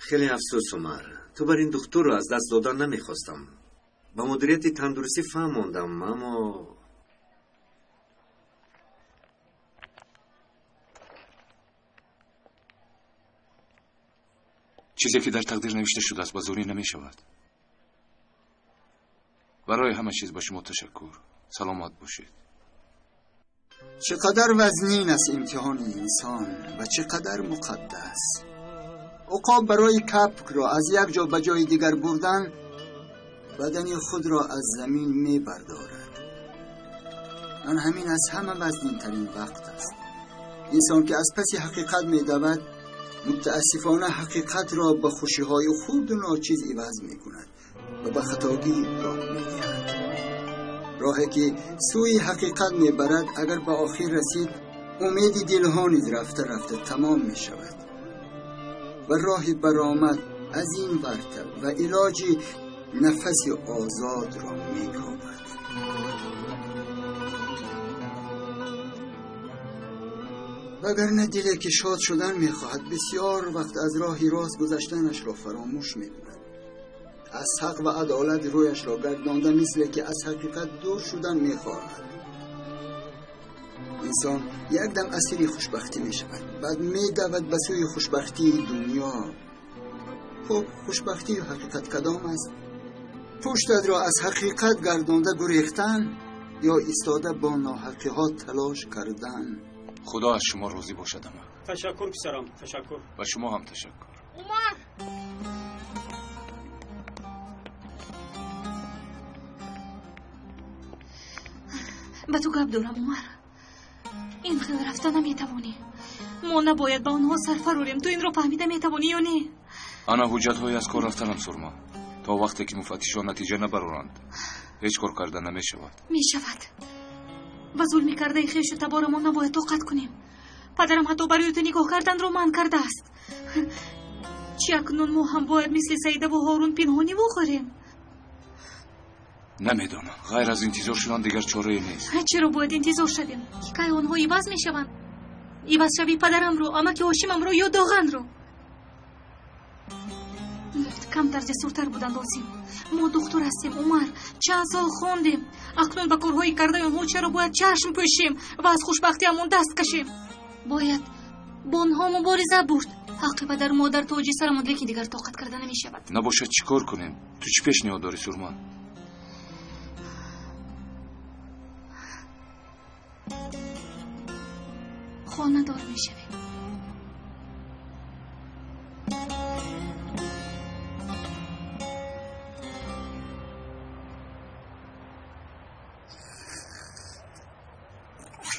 Хеле афсӯс, Умар. Ту бар ин духтурро аз даст додан намехостам. Ба мудирияти тандурустӣ фаҳмондам, аммо чизе ки дар тақдир навишта шудааст ба зӯрӣ намешавад. Барои ҳама чиз ба шумо ташаккур. Саломат бошед. Чӣ қадар вазнин аст имтиҳони инсон ва чӣ қадар муқаддас. Уқоб барои капкро аз як ҷо ба ҷои дигар бурдан бадани худро аз замин мебардорад. Ан ҳамин аз ҳама вазнинтарин вақт аст. Инсон ки аз паси ҳақиқат медавад, мутаассифона ҳақиқатро ба хушиҳои хурду ночиз иваз мекунад ва ба хатогӣ роҳ медиҳад. Роҳе ки сӯи ҳақиқат мебарад, агар ба охир расид, умеди дилҳо низ рафта рафта тамом мешавад ва роҳи баромад аз ин варта ва илоҷи нафаси озодро мекобад. Вагарна диле ки шод шудан мехоҳад, бисёр вақт аз роҳи рост гузаштанашро фаромӯш мекунад. Аз ҳақ ва адолат рӯяшро гардонда, мисле ки аз ҳақиқат дур шудан мехоҳад. Инсон якдам асири хушбахтӣ мешавад, баъд медавад ба сӯи хушбахтии дунё. Хуб, хушбахтию ҳақиқат кадом аст? Пуштатро аз ҳақиқат гардонда гурехтан ё истода бо ноҳақиҳо талош кардан? Худо аз шумо розӣ бошад, амак. Ташаккур, писарам, ташаккур. Ба шумо ҳам ташаккур. Умар! Ба ту гап дорам, Умар. Ин хел рафта наметавонӣ. Мо набояд ба онҳо сарфарорем. Ту инро фаҳмида метавонӣ ё не? Ана ҳуҷҷатҳои аз кор рафтанам, Сурма. То вақте ки муфаттишон натиҷа набароранд, ҳеҷ кор карда намешавад. Мешавад. Ба зулми кардаи хешу таборамон набояд тоқат кунем. Падарам ҳатто барои ту нигоҳ карданро манъ кардааст. Чи акнун мо ҳам бояд мисли Саидаву Ҳорун пинҳонӣ вохӯрем? Намедонам. Ғайр аз интизор шудан дигар чорае нест. Чаро бояд интизор шавем? Ки кай онҳо иваз мешаванд? Ивазшавии падарамро, амаки Ҳошимамро ё Доғанро? Камтар ҷасуртар будан лозим. Мо духтур ҳастем, Умар. Чанд сол хондем. Акнун ба корҳои кардаи онҳо чаро бояд чашм пӯшем ва аз хушбахтиамон даст кашем? Бояд бо онҳо мубориза бурд. Ҳаққи падару модар тоҷи сарамон, лекин дигар тоқат карда намешавад. Набошад, чӣ кор кунем? Ту чӣ пешниҳод дорӣ, Сурма? Хонадор мешавем.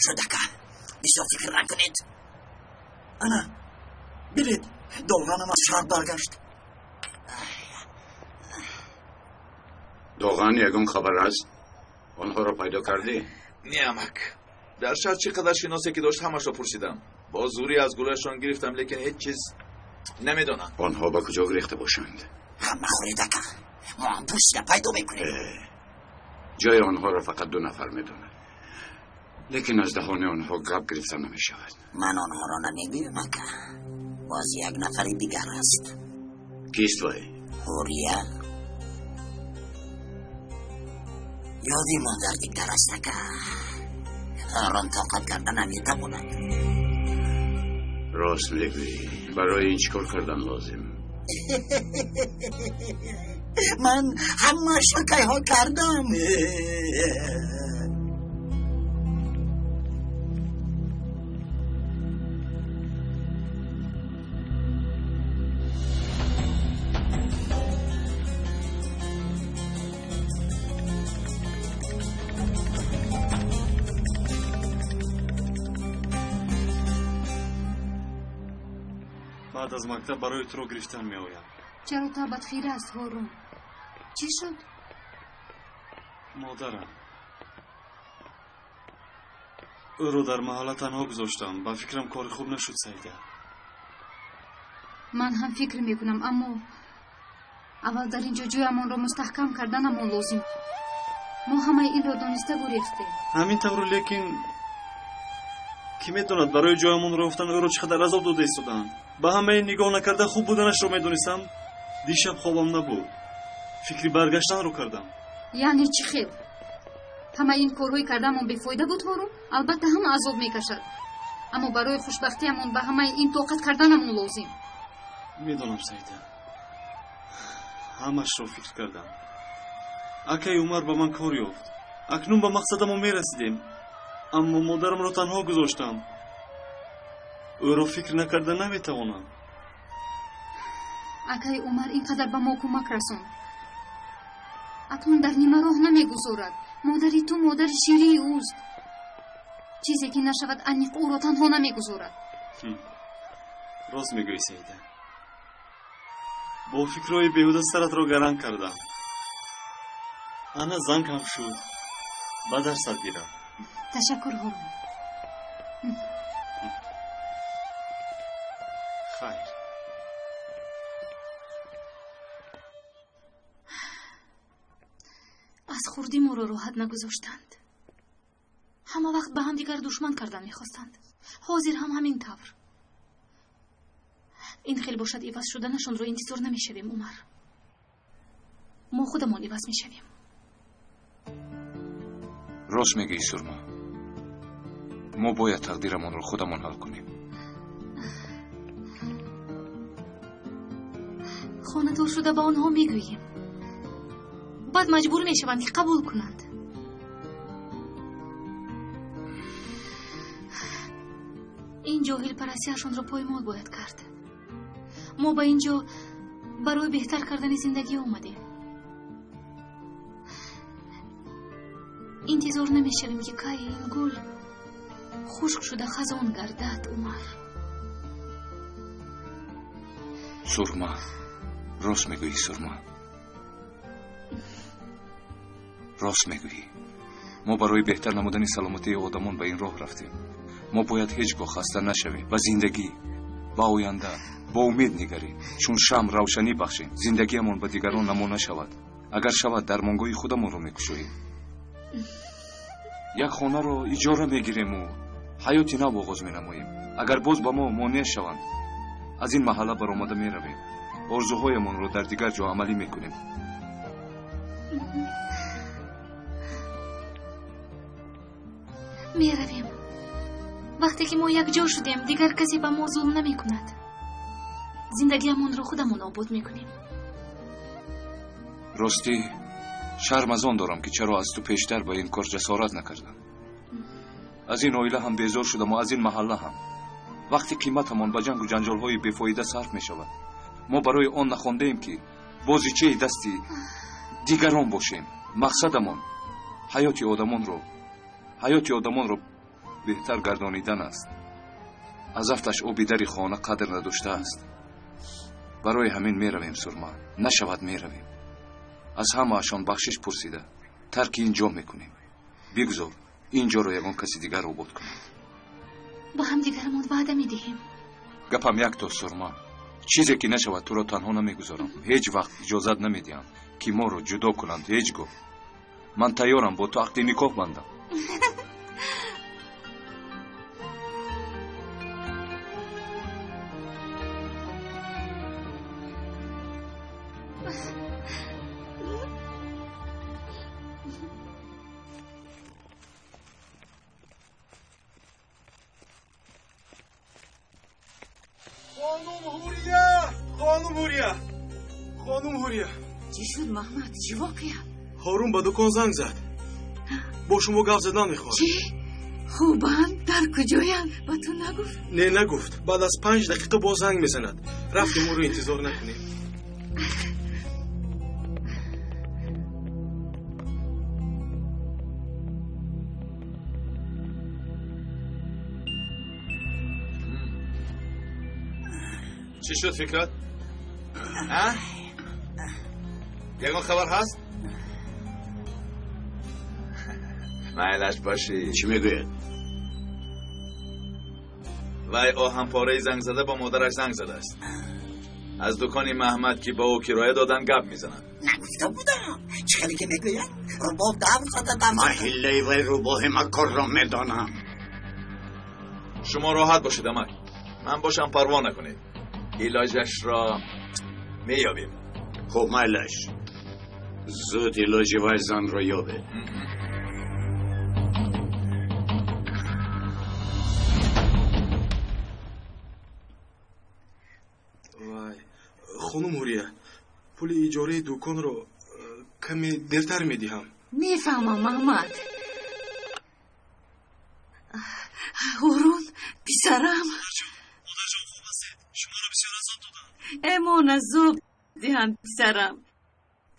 Шудака, бисёр фикр накунед. Ана, бинед, Доғанам аз шаҳр баргашт. Доған ягон хабар аст? Онҳоро пайдо кардӣ? Не, амак. Дар шаҳр чӣ қадар шиносе ки дошт, ҳамашро пурсидам. Бо зӯрӣ аз гулашон гирифтам, лекин ҳеҷ чиз намедонам. Онҳо ба куҷо гирехта бошанд? Ҳам нахӯред, ака. Мо ҳам пурсида пайдо мекунем. Ҷои онҳоро фақат ду нафар медонад. Лекин аз даҳони онҳо гап гирифта намешавад. Ман онҳоро намегӯям, ака. Боз як нафари дигар аст. Кист вай? Ҳурия. Ёди модар дигар аст, ака. Ҳорун тоқат карда наметавонад. Рост мегӯӣ. Барои ин чӣ кор кардан лозим? Ман ҳамаашро кайҳо кардам. Баъд аз мактаб барои туро гирифтан меоям. Чаро табат хира аст, Ҳорун? Чӣ шуд? Модарам. Ӯро дар маҳалла танҳо гузоштам. Ба фикрам кори хуб нашуд, Саида. Ман ҳам фикр мекунам, аммо аввал дар ин ҷо ҷоямонро мустаҳкам карданамон лозим. Мо ҳамаи инро дониста гурехтем. Ҳамин тавр, лекин кӣ медонад барои ҷоямонро ёфтан ӯро чӣ қадар азоб дода истодаанд. Ба ҳамаи нигоҳ накарда хуб буданашро медонистам. Дишаб хобам набуд. Фикри баргаштанро кардам. Яъне чӣ хел? Ҳамаи ин корҳои кардаамон бефоида буд, Ҳорун? Албатта ҳама азоб мекашад. Аммо барои хушбахтиамон ба ҳамаи ин тоқат карданамон лозим. Медонам, Саида. Ҳамашро фикр кардам. Акаи Умар ба ман кор ёфт. Акнун ба мақсадамон мерасидем. Аммо модарамро танҳо гузоштам. Ӯро фикр накарда наметавонам. Акаи Умар ин қадар ба мо кӯмак расонд. Акнун дар нимароҳ намегузорад. Модари ту модари ширии ӯст. Чизе ки нашавад, аниқ ӯро танҳо намегузорад. Рост мегӯӣ, Саида. Бо фикрҳои беҳуда саратро гаранг кардам. Ана занг ҳам шуд. Ба дарсат бирав. Ташаккур, Ҳорун. Хайр. Аз хурдӣ моро роҳат нагузоштанд. Ҳама вақт ба ҳамдигар душман кардан мехостанд. Ҳозир ҳам ҳамин тавр. Ин хел бошад, иваз шуданашонро интизор намешавем, Умар. Мо худамон иваз мешавем. Рост мегӯӣ, Сурма. Мо бояд тақдирамонро худамон ҳал кунем. Хонадор шуда ба онҳо мегӯем. Баъд маҷбур мешаванд, ки қабул кунанд. Ин ҷоҳилпарастиашонро поймол бояд кард. Мо ба ин ҷо барои беҳтар кардани зиндагӣ омадем. Интизор намешавем, ки кай ин гул хушк шуда хазон гардад, Умар. Сурма, рост мегӯӣ, Сурма. Рост мегӯӣ. Мо барои беҳтар намудани саломатии одамон ба ин роҳ рафтем. Мо бояд ҳеҷ гоҳ хаста нашавем. Ба зиндагӣ, ба оянда, бо умед нигарем. Чун шам равшанӣ бахшем, зиндагиамон ба дигарон намуна шавад. Агар шавад, дармонгоҳи худамонро мекушоем. Як хонаро иҷора мегирему ҳаёти нав оғоз менамоем. Агар боз ба мо монеъ шаванд, аз ин маҳалла баромада меравем. Орзуҳоямонро дар дигар ҷо амалӣ мекунем. Меравем. Вақте ки мо якҷо шудем, дигар касе ба мо зулм намекунад. Зиндагиамонро худамон обод мекунем. Ростӣ, шарм аз он дорам, ки чаро аз ту пештар ба ин кор ҷасорат накардам. Аз ин оила ҳам безор шудам ва аз ин маҳалла ҳам. Вақти қиматамон ба ҷангу ҷанҷолҳои бефоида сарф мешавад. Мо барои он нахондаем, ки бозичаи дасти дигарон бошем. Мақсадамон ҳаёти одамонро беҳтар гардонидан аст. Аз афташ оби дари хона қадр надоштааст. Барои ҳамин меравем, Сурма. Нашавад, меравем. Аз ҳамаашон бахшиш пурсида тарки ин ҷо мекунем. Бигзор ин ҷоро ягон каси дигар обод кунад. Ба ҳамдигарамон ваъда медиҳем. Гапам якто, Сурма. Чизе ки нашавад, туро танҳо намегузорам. Ҳеҷ вақт иҷозат намедиҳам, ки моро ҷудо кунанд. Ҳеҷ гоҳ. Ман тайёрам бо ту ақди никоҳ бандам. Хонум Ҳурия! Чӣ шуд, Маҳмад? Чӣ воқеа? Ҳорун ба дукон занг зад. Бо шумо гап задан мехоҳад. Чӣ? Хубанд? Дар куҷоянд? Ба ту нагуфт? Не, нагуфт. Баъд аз 5 дақиқа боз занг мезанад. Рафтем, ӯро интизор накунем. Чӣ шуд, Фикрат? Ягон хабар ҳаст? Майлаш бошӣ. Чӣ мегӯяд? Вай оҳанпораи занг зада ба модараш занг задааст. Аз дукони Маҳмад, ки ба ӯ кироя додан, гап мезанад. Нагуфта будам. Чӣ хеле ки мегӯяд, рӯбоҳ давр зада дам зада. Ман ҳиллаи вай рӯбоҳи макорро медонам. Шумо роҳат бошед, амак. Ман бошам, парво накунед. Илоҷашро меёбем. Хуб, майлаш. Зуд илоҷи вай занро ёбед. Вай, хонум Ҳурия, пули иҷораи дуконро каме дертар медиҳам. Мефаҳмам, Маҳмад. Ҳорун, писарам. Модарҷон, хуб ҳастед? Шуморо бисёр азоб додам. Эмон азоб диҳам, писарам.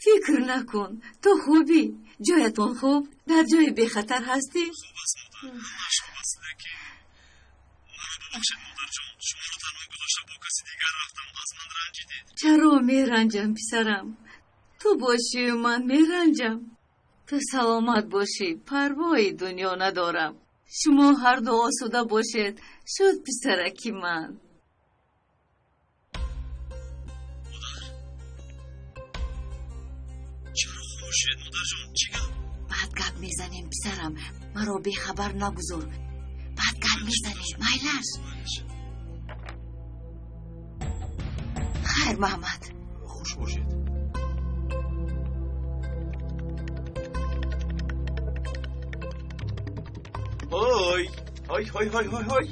Фикр накун, ту хубӣ, ҷоятон хуб, дар ҷои бехатар ҳастӣ. Хуб аст, модар, ҳамааш хуб аст, лекин маро бубахшед, модарҷон, шуморо танҳо гузошта бо каси дигар рафтам, аз ман ранҷидед. Чаро меранҷам, писарам? Ту бошию ман меранҷам. Ту саломат бошӣ, парвои дунё надорам. Шумо ҳарду осуда бошед, шуд писараки ман. Чаро хомӯшед, модарҷон? Чӣ гап? Баъд гап мезанем, писарам. Маро бехабар нагузор. Баъд гап мезанем, майлаш. Хайр, Маҳмад. Хуш бошед. Ой, ой, ой, ой, ой, ой.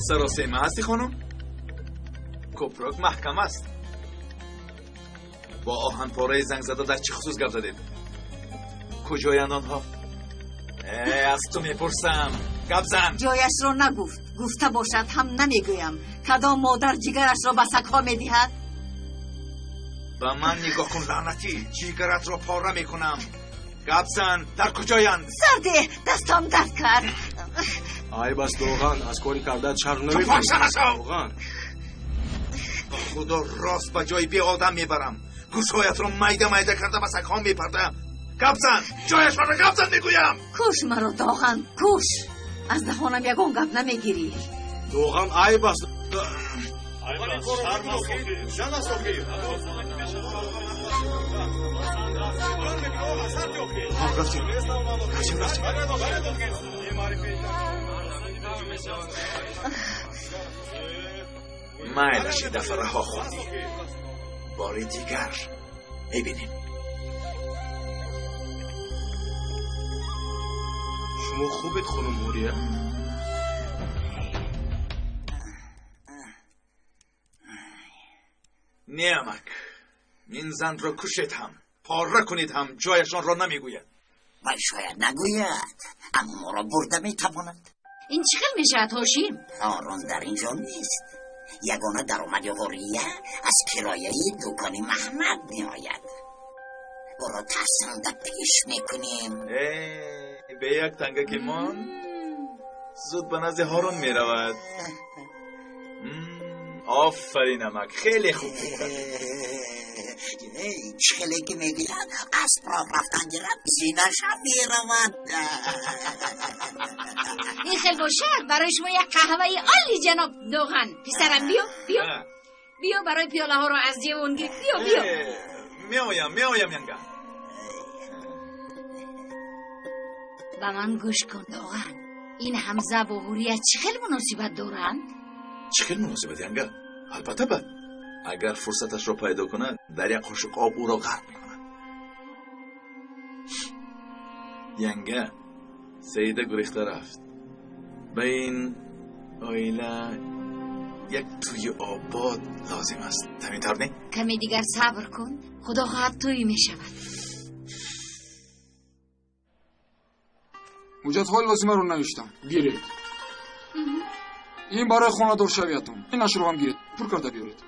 Саросема ҳастӣ, хонум? Кӯпрак маҳкам аст. Бо оҳанпораи зангзада дар чӣ хусус гап задед? Куҷоянд онҳо? Аз ту мепурсам. Гап зан. Ҷояшро нагуфт. Гуфта бошад ҳам намегӯям. Кадом модар ҷигарашро ба сагҳо медиҳад? Ба ман нигоҳ кун, лаънатӣ. Ҷигаратро пора мекунам. Гап зан, дар куҷоянд? Сарде, дастам дард кард. Айб аст, Доған, аз кори кардаат шарм Ту намекунӣ. фоҳиша нашав! Доған. Ба худо рост ба ҷои беодам мебарам. Гӯшҳоятро майда майда карда ба сагҳо мепартоям. Гап зан, ҷояшонро гап зан мегӯям. Куш маро, Доған, куш. Аз даҳонам ягон гап намегирӣ. Доған, айб аст. Рафтем, рафтем, рафтем. Майлаш, ин дафъа раҳо хӯрдӣ. Бори дигар мебинем. Шумо хубед, хонум Ҳурия? Неамак, ин занро кушед ҳам, пора кунед ҳам, ҷояшонро намегӯяд. Вай шояд нагӯяд, аммо моро бурда метавонад. Ин чӣ хел мешавад, Ҳошим? Ҳорун дар ин ҷо нест. Ягона даромади Ҳурия аз кирояи дукони Маҳмад меояд. Ӯро тарсонда пеш мекунем. Бе як танга ки монд, зуд ба назди Ҳорун меравад. Офарин, амак, хеле хуб фикр кардӣ. Чӣ хеле ки мегӯяд, асбро рафтан гирад, зинаша меравад. Ин хел бошад, барои шумо як қаҳваи олӣ, ҷаноб Доған. Писарам, биё, биё. Биё, барои пиёлаҳоро аз ҷевон гир. Биё, биё. Меоям, меоям, янга. Ба ман гӯш кун, Доған. Ин Ҳамза бо Ҳурия чӣ хел муносибат доранд? Чӣ хел муносибат, янга? Албатта бад. Агар фурсаташро пайдо кунад, дар як қошуқ об ӯро ғарқ мекунад. Янга, Саида гурехта рафт. Ба ин оила як тӯи обод лозим аст. Ҳамин тавр не? Каме дигар сабр кун, худо хоҳад тӯй мешавад. Ҳуҷҷатҳои лозимаро навиштам. Гиред. Ин барои хонадоршавиятон. Инашро ҳам гиред, пур карда биёред.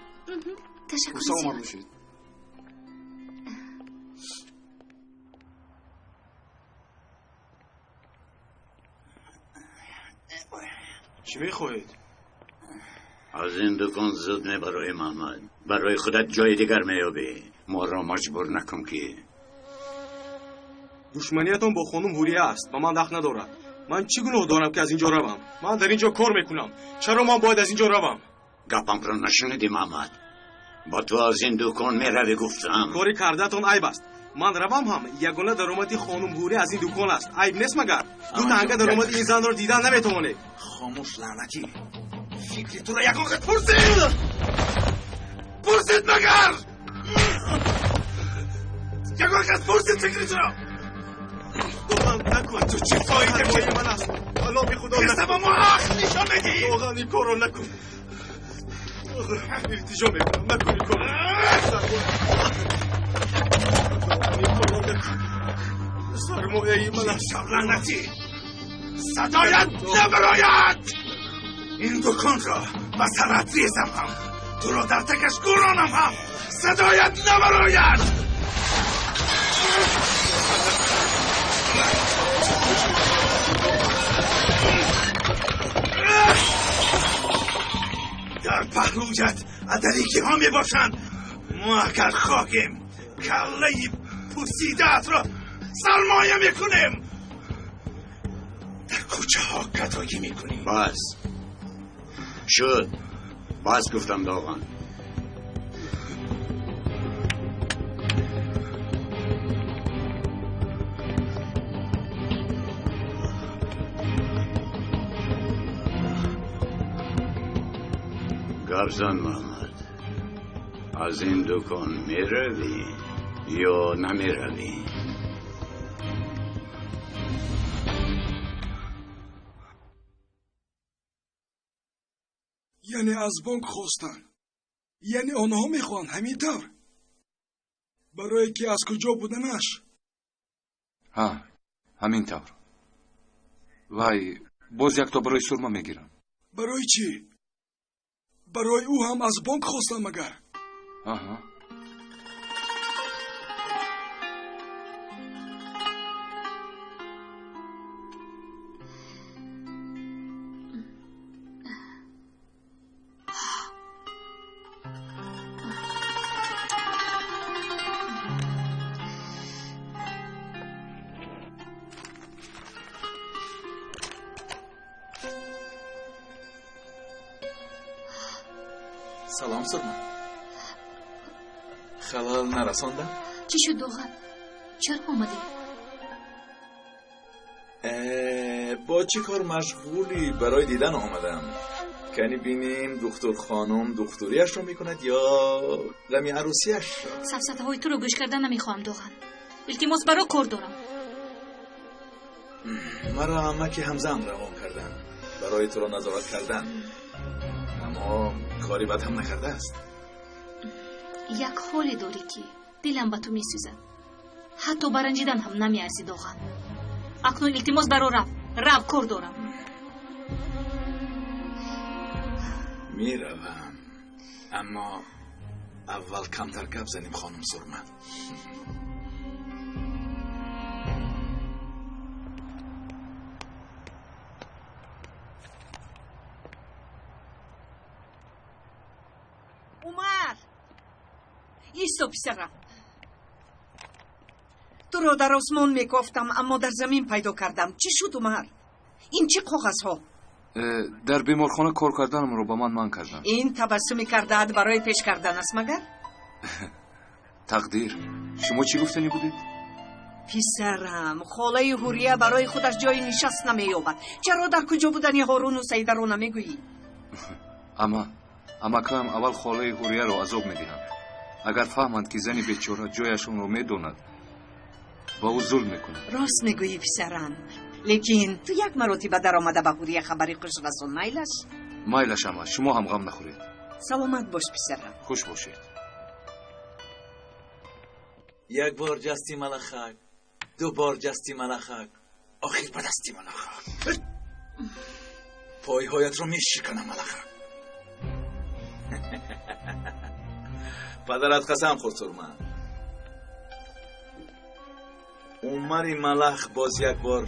Ташаккур. Саломат бошед. Чӣ мехоҳед? Аз ин дукон зуд мебароӣ, Маҳмад. Барои худат ҷои дигар меёбӣ. Моро маҷбур накун ки. Душманиятон бо хонум Ҳурия аст, ба ман дахл надорад. Ман чӣ гуноҳ дорам ки аз ин ҷо равам? Ман дар ин ҷо кор мекунам. Чаро ман бояд аз ин ҷо равам? Гапамро нашунидӣ, Маҳмад? Бо ту аз ин дукон меравӣ гуфтам. Кори кардаатон айб аст. Ман равам ҳам, ягона даромади хонум Ҳурия аз ин дукон аст. Айб нест магар? Ду танга даромади ин занро дидан наметавонед. Хомӯш, лаънатӣ. Фикри туро ягон хел пурсид. Ягон кас пурсид фикри туро? Доған накун. Ту чӣ фоида ки ман аст? Ба номи Худо накун. Ба мо ақл нишон медиҳӣ. Доған, ин корро накун. Илтиҷо мекунам, накун ин корро. Ин корро накун. Сармояи ман аст. Лаънатӣ! Садоят набарояд! Ин дуконро ба сарат резам ҳам, туро дар такаш гӯронам ҳам, садоят набарояд! Дар паҳлӯят адаликиҳо мебошанд. Мо агар хоҳем, каллаи пусидаатро сармоя мекунем. Дар кӯчаҳо гадоӣ мекунӣ. Бас шуд, бас гуфтам, Доған. Гап зан, Муҳаммад, аз ин дукон меравӣ ё намеравӣ? Яъне аз бонк хостанд, яъне онҳо мехоҳанд ҳамин тавр, барое ки аз куҷо буданаш. Ҳа, ҳамин тавр. Вай боз якто барои Сурма мегирам. Барои чӣ? Барои ӯ ҳам аз бонк хостанд магар? Аҳа. Салом, Сурма. Халал нарасондам? Чӣ шуд, Доған? Чаро омадӣ? Бо чӣ кор машғулӣ? Барои дидан омадам. Кани бинем духтур хонум духтуриашро мекунад ё ғами арӯсиашро. Сафсатаҳои туро гӯш кардан намехоҳам, Доған. Илтимос, баро, кор дорам. Маро амаки ҳамзаам равон карданд барои туро назорат кардан. Аммо кори бад ҳам накардааст. Як ҳоле дорӣ, ки дилам ба ту месӯзад. Ҳатто ба ранҷидан ҳам намеарзӣ, Доған. Акнун илтимос, баро, рав, рав, кор дорам. Меравам, аммо аввал камтар гап занем, хонум Сурма. Умар, исто, писарам. Туро дар осмон мекофтам, аммо дар замин пайдо кардам. Чӣ шуд, Умар? Ин чӣ коғазҳо? Дар беморхона кор карданамро ба ман манъ карданд. Ин табассуми кардаат барои пеш кардан аст магар? Тақдир. Шумо чӣ гуфтанӣ будед? Писарам, холаи Ҳурия барои худаш ҷои нишаст намеёбад. Чаро дар куҷо будани Ҳоруну Саидаро намегӯӣ? Ама амакаам аввал холаи Ҳурияро азоб медиҳанд. Агар фаҳманд, ки зани бечора ҷояшонро медонад, ба ӯ зулм мекунанд. Рост мегӯӣ, писарам, лекин ту як маротиба даромада ба Ҳурия хабари хуш расон, майлаш? Майлаш, ама, шумо ҳам ғам нахӯред. Саломат бош, писарам. Хуш бошед. Як бор ҷасти малахак, ду бор ҷасти малахак, охир ба дасти малахак. Пойҳоятро мешиканам, малахак. Падарат қасам хӯрд, Сурма. Умари малах боз як бор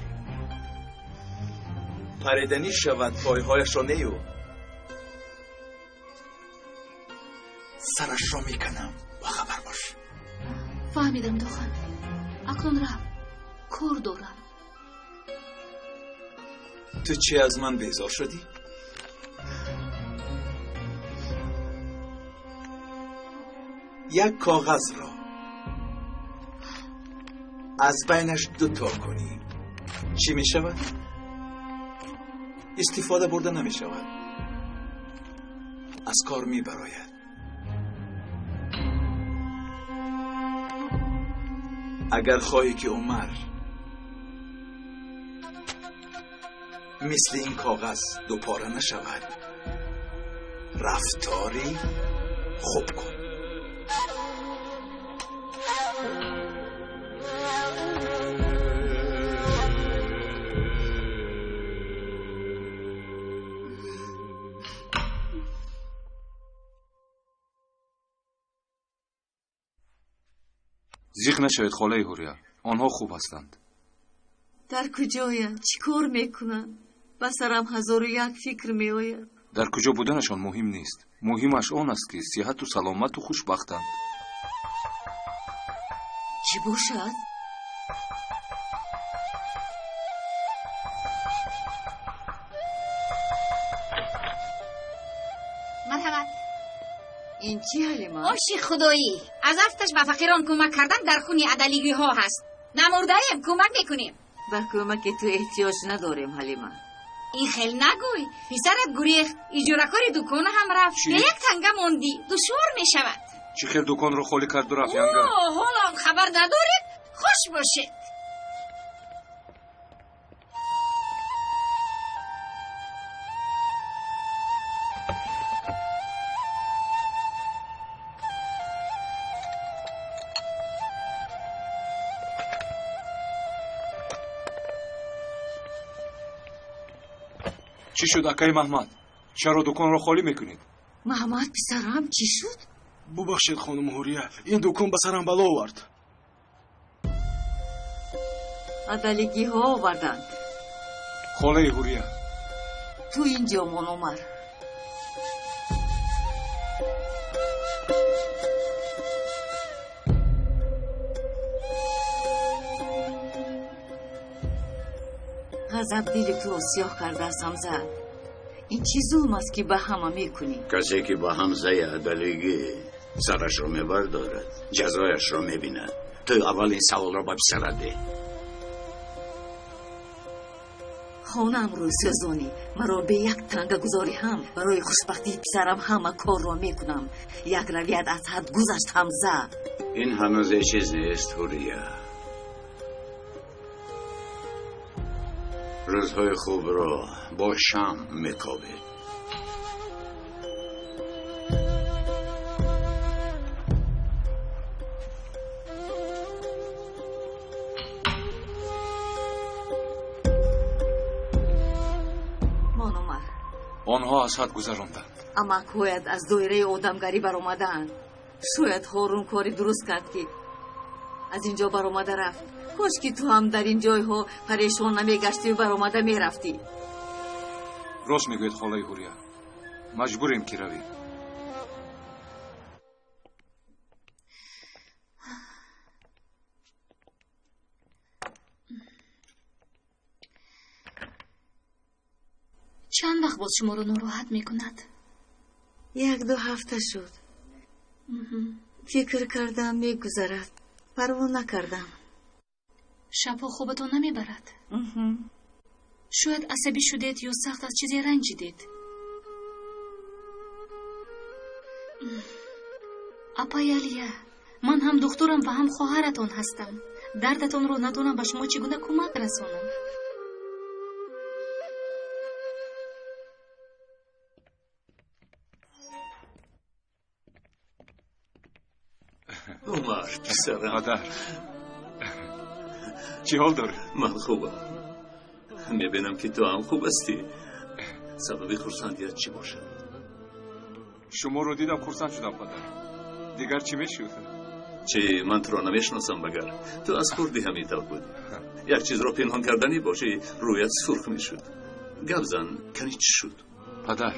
париданӣ шавад, пойҳояшро нею сарашро меканам, бохабар бош. Фаҳмидам, Доған. Акнун рав, кор дорам. Ту чӣ, аз ман безор шудӣ? Як коғазро аз байнаш дуто кунӣ, чӣ мешавад? Истифода бурда намешавад, аз кор мебарояд. Агар хоҳӣ ки Умар мисли ин коғаз дупора нашавад, рафтори хуб кун. Зиқ нашавед, холаи Ҳурия, онҳо хуб ҳастанд. Дар куҷоянд? Чӣ кор мекунанд? Ба сарам 1001 фикр меояд. Дар куҷо буданашон муҳим нест. Муҳимаш он аст, ки сиҳату саломату хушбахтанд. Чӣ бошад? Марҳамат. Ин чӣ, Ҳалима? Оши худоӣ. Аз афташ ба фақирон кӯмак кардан дар хуни адалигиҳо ҳаст. Намурдаем, кӯмак мекунем. Ба кӯмаки ту эҳтиёҷ надорем, Ҳалима. Ин хел нагӯй. Писарат гурехт, иҷоракори дукона ҳам рафт. Чӣ? Ба як танга мондӣ, душвор мешавад. Чӣ хел дуконро холӣ карду рафт, янга? О, ҳоло он хабар надоред? Хуш бошед. Чӣ шуд, акаи Маҳмад? Чаро дуконро холӣ мекунед? Маҳмад, писарам, чӣ шуд? Бубахшед, хонум Ҳурия, ин дукон ба сарам бало овард. Адалигиҳо оварданд. Холаи Ҳурия. Ту инҷо мон, Умар. Ғазаб дили туро сиёҳ кардааст, Ҳамза. Ин чӣ зулм аст, ки ба ҳама мекунӣ? Касе ки ба Ҳамзаи адалигӣ сарашро мебардорад, ҷазояшро мебинад. Ту аввал ин саволро ба писарат деҳ. Хонаамро сӯзонӣ, маро бе як тангагузорӣ ҳам барои хушбахтии писарам ҳама корро мекунам. Як равият аз ҳад гузашт, Ҳамза. Ин ҳанӯз ҳеҷ чиз нест, Ҳурия. Рӯзҳои хубро бо шам мекобед. Мон, Умар. Онҳо аз ҳад гузаронданд. Амакҳоят аз доираи одамгарӣ баромадаанд. Шояд Ҳорун кори дуруст кард, ки аз ин ҷо баромада рафт. Кош ки ту ҳам дар ин ҷойҳо парешон намегаштию баромада мерафтӣ. Рост мегӯед, холаи Ҳурия, маҷбурем ки равем. Чанд вақт боз шуморо нороҳат мекунад? 1-2 ҳафта шуд. Фикр кардам, мегузарад. Парво накардам. Шабҳо хобатон намебарад? Шояд асабӣ шудед ё сахт аз чизе ранҷидед. Апаи Алия, ман ҳам духтурам ва ҳам хоҳаратон ҳастам. Дардатонро надонам ба шумо чӣ гуна кӯмак расонам. Умар, писарам. Падар, чӣ ҳол дорӣ? Ман хубам. Мебинам, ки ту ҳам хуб ҳастӣ. Сабаби хурсандият чӣ бошад? Шуморо дидам, хурсанд шудам, падар. Дигар чӣ мешуд? Чӣ, ман туро намешиносам, магар? Ту аз хурдӣ ҳамин тавр будӣ. Як чизро пинҳон карданӣ бошӣ, рӯят сурх мешуд. Гап зан, кани чӣ шуд? Падар,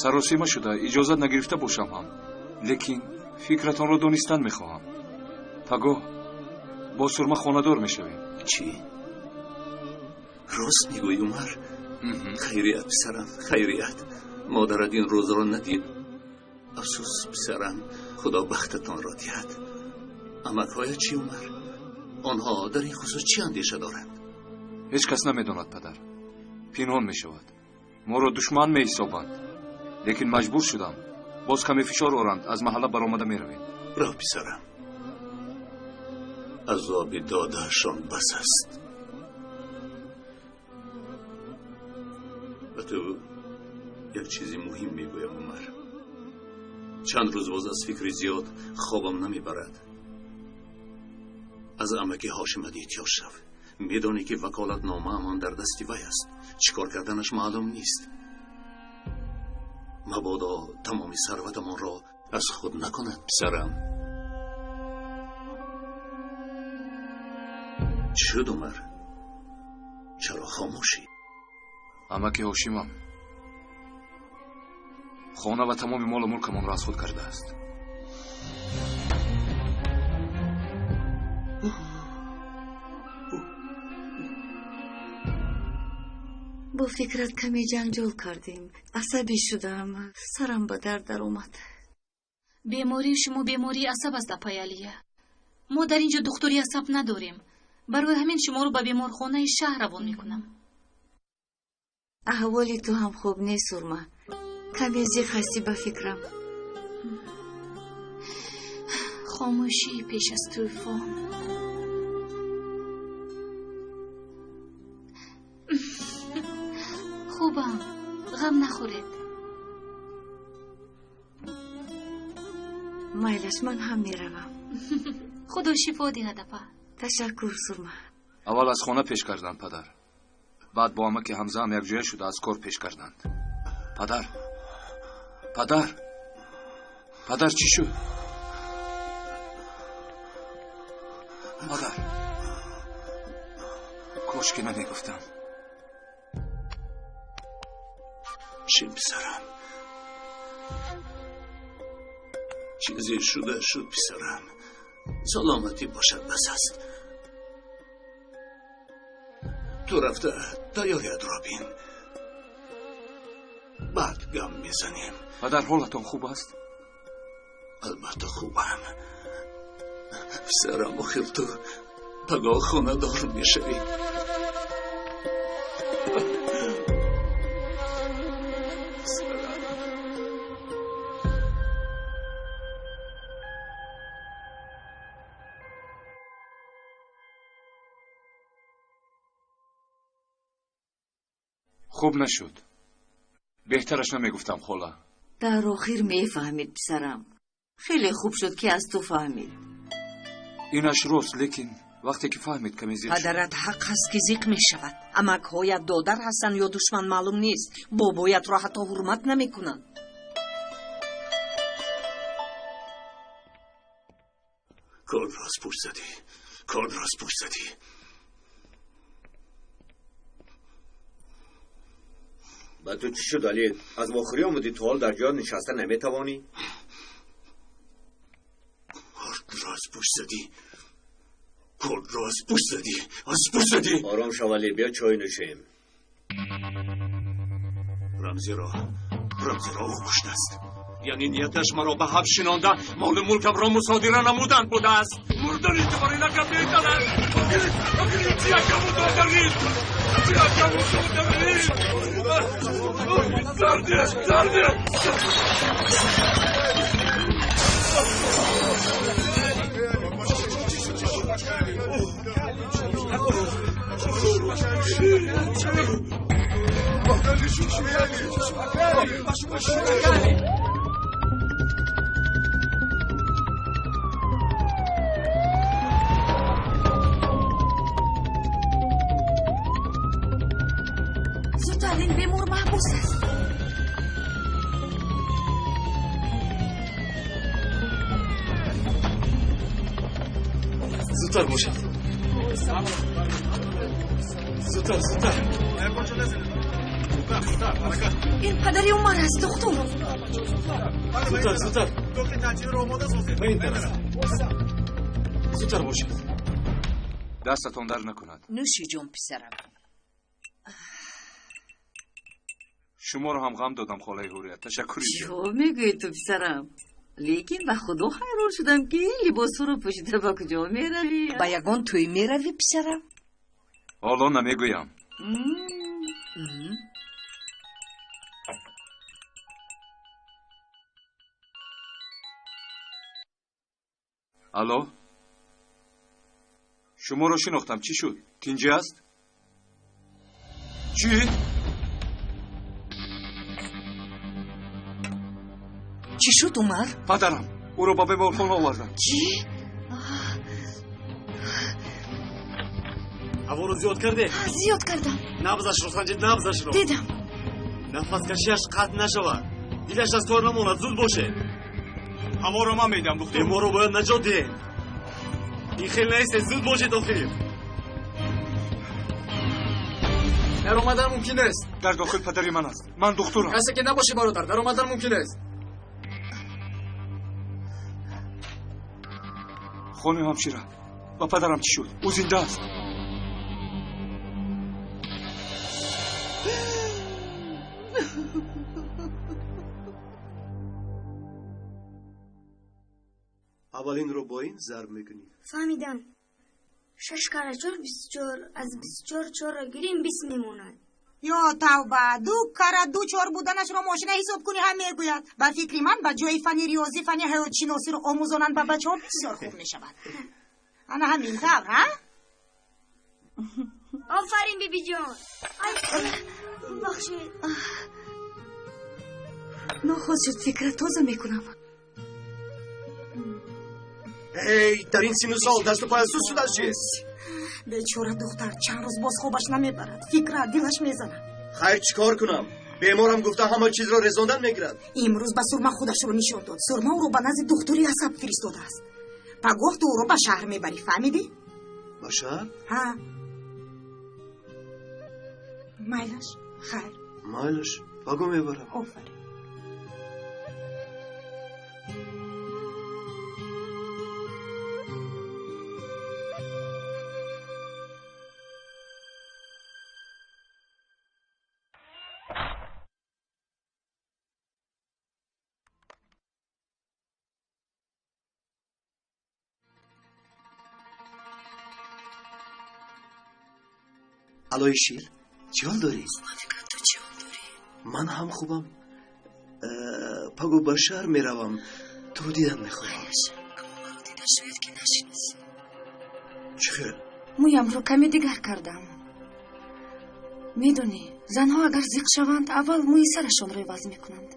саросима шуда, иҷозат нагирифта бошам ҳам, лекин фикратонро донистан мехоҳам. Пагоҳ бо сурма хонадор мешавем. Чӣ? Рост мегӯӣ, Умар? Хайрият, писарам, хайрият. Модарат ин рӯзро надид. Афсӯс, писарам, худо бахтатонро диҳад. Амакҳоят чӣ, Умар? Онҳо дар ин хусус чӣ андеша доранд? Ҳеҷ кас намедонад, падар. Пинҳон мешавад. Моро душман меҳисобанд. Лекин маҷбур шудам. Боз каме фишор оранд, аз маҳалла баромада меравем. Рав, писарам. Азоби додаашон бас аст. Ба ту як чизи муҳим мегӯям, Умар. Чанд рӯз боз аз фикри зиёд хобам намебарад. Аз амаки Ҳошимат эҳтиёт шав. Медонӣ ки ваколатномаамон дар дасти вай аст. Чӣ кор карданаш маълум нест. Мабодо тамоми сарватамонро аз худ накунад, писарам. Чӣ шуд, Умар? Чаро хомӯшӣ? Амаки Ҳошимам хона ва тамоми молу мулкамонро аз худ кардааст. Бо фикрат каме ҷанҷол кардем. Асабӣ шудам, сарам ба дард даромад. Бемории шумо бемории асаб аст, апай Алия. Мо дар ин ҷо духтури асаб надорем. Барои ҳамин шуморо ба беморхонаи шаҳр равон мекунам. Аҳволи ту ҳам хуб нест, Сурма. Каме зиқ ҳастӣ ба фикрам. Хомӯшӣ пеш аз тӯфон. Хубам, ғам нахӯред. Майлаш, ман ҳам меравам. Худо шифо диҳад, апа. Ташаккур, Сурма. Аввал аз хона пеш карданд, падар. Баъд бо амаки Ҳамзаам якҷоя шуда аз кор пеш карданд. Падар, падар, падар, чӣ шуд? Падар, кош ки намегуфтам. Чӣ, писарам? Чизе шуда шуд, писарам. Саломатӣ бошад, бас аст. Ту рафта тайёриятро бин. Баъд гам мезанем. Падар, ҳолатон хуб аст? Албатта хубам. Писарам, охир ту пагоҳ хонадор мешавӣ. Хуб нашуд. Беҳтараш намегуфтам, хола. Дар охир мефаҳмид, писарам. Хеле хуб шуд, ки аз ту фаҳмид. Инаш рост, лекин вақте ки фаҳмид, каме зиқ шуд. Падарат ҳақ ҳаст, ки зиқ мешавад. Амакҳоят додар ҳастанд ё душман маълум нест. Бобоятро ҳатто ҳурмат намекунанд. Корро аз пушт задӣ. Корро аз пушт задӣ. Ба ту чӣ шуд, Али? Аз вохӯрӣ омадӣ, ту ҳол дар ҷоят нишаста наметавонӣ? Корро аз пушт задӣ. Корро аз пушт задӣ. Аз пушт задӣ. Ором шав, Али, биё чой нӯшем. Рамзиро, Рамзиро ӯ куштааст. Яъне нияташ маро ба ҳабс шинонда, молу мулкамро мусодира намудан будааст. Мурдани ту барои накам беҳтар аст. Охир, чи якаму додарид? Чи якаму додарид? Зарде, зарде! Зудтар, ин бемор маҳбус аст. Зудтар бошад. Зудтар, зудтар. Ин падари Умар аст, духтур. Зудтар, зудтар. Ба ин тараф. Зудтар бошед. Дастатон дард накунад. Нӯши ҷон, писарам. Шуморо ҳам ғам додам, холаи Ҳурия. Ташаккури зиёд. Чӣ мегӯӣ ту, писарам? Лекин ба худо ҳайрон шудам, ки ин либосҳоро пӯшида ба куҷо меравӣ? Ба ягон тӯй меравӣ, писарам? Ҳоло намегӯям. Алло? Шуморо шинохтам. Чӣ шуд? Тинҷӣ аст? Чӣ? Чӣ шуд, Умар? Падарам. Ӯро ба беморхона оварданд. Чӣ? Ҳаворо зиёд кардед? Зиёд кардам. Набзашро санҷед, набзашро. Дидам. Нафаскашиаш қатъ нашавад. Дилаш аз кор намонад, зуд бошед. Ҳаворо ман медиҳам, духтур. Беморро бояд наҷот диҳем. Ин хел нестед, зуд бошед охир. Даромадан мумкин нест. Дар дохил падари ман аст. Ман духтурам. Касе ки набошӣ, бародар, даромадан мумкин нест. Хоним ҳамшира, ба падарам чӣ шуд? Ӯ зинда аст. Аввалинро бо ин зарб мекунӣ. Фаҳмидам. 6 кара 4 24, аз 24 4-ро гирем 20 мемонад. Ё тавба, 2 кара 2 4 буданашро мошина ҳисоб кунӣ ҳам мегӯяд. Ба фикри ман ба ҷои фанни риёзӣ фанни ҳаётшиносиро омӯзонанд ба бачаҳо бисёр хуб мешавад. Ана ҳамин тавр, ҳа? Офарин, бибиҷон. Ай, бахшед. Нохост шуд, фикра тоза мекунам. Эй, дар ин сину сол дасту поя суст шудааст чист? Бечора духтар чанд рӯз боз хобаш намебарад. Фикра дилаш мезанад. Хайр, чӣ кор кунам? Беморам гуфта ҳама чизро резондан мегирад. Имрӯз ба Сурма худашро нишон дод. Сурма ӯро ба назди духтури асаб фиристодааст. Пагоҳ ту ӯро ба шаҳр мебарӣ, фаҳмидӣ? Ба шаҳр? Ҳа. Майлаш, хайр. Майлаш, пагоҳ мебарам. Офарин. Аллои Шил, чӣ ҳол дорӣ? Хубам, Фикрат, ту чӣ ҳол дорӣ? Ман ҳам хубам. Пагоҳ ба шаҳр меравам. Туро дидан мехоҳам. Майлаш, аммо маро дида шояд ки нашиносӣ. Чӣ хел? Мӯямро каме дигар кардам. Медонӣ, занҳо агар зиқ шаванд, аввал мӯи сарашонро иваз мекунанд.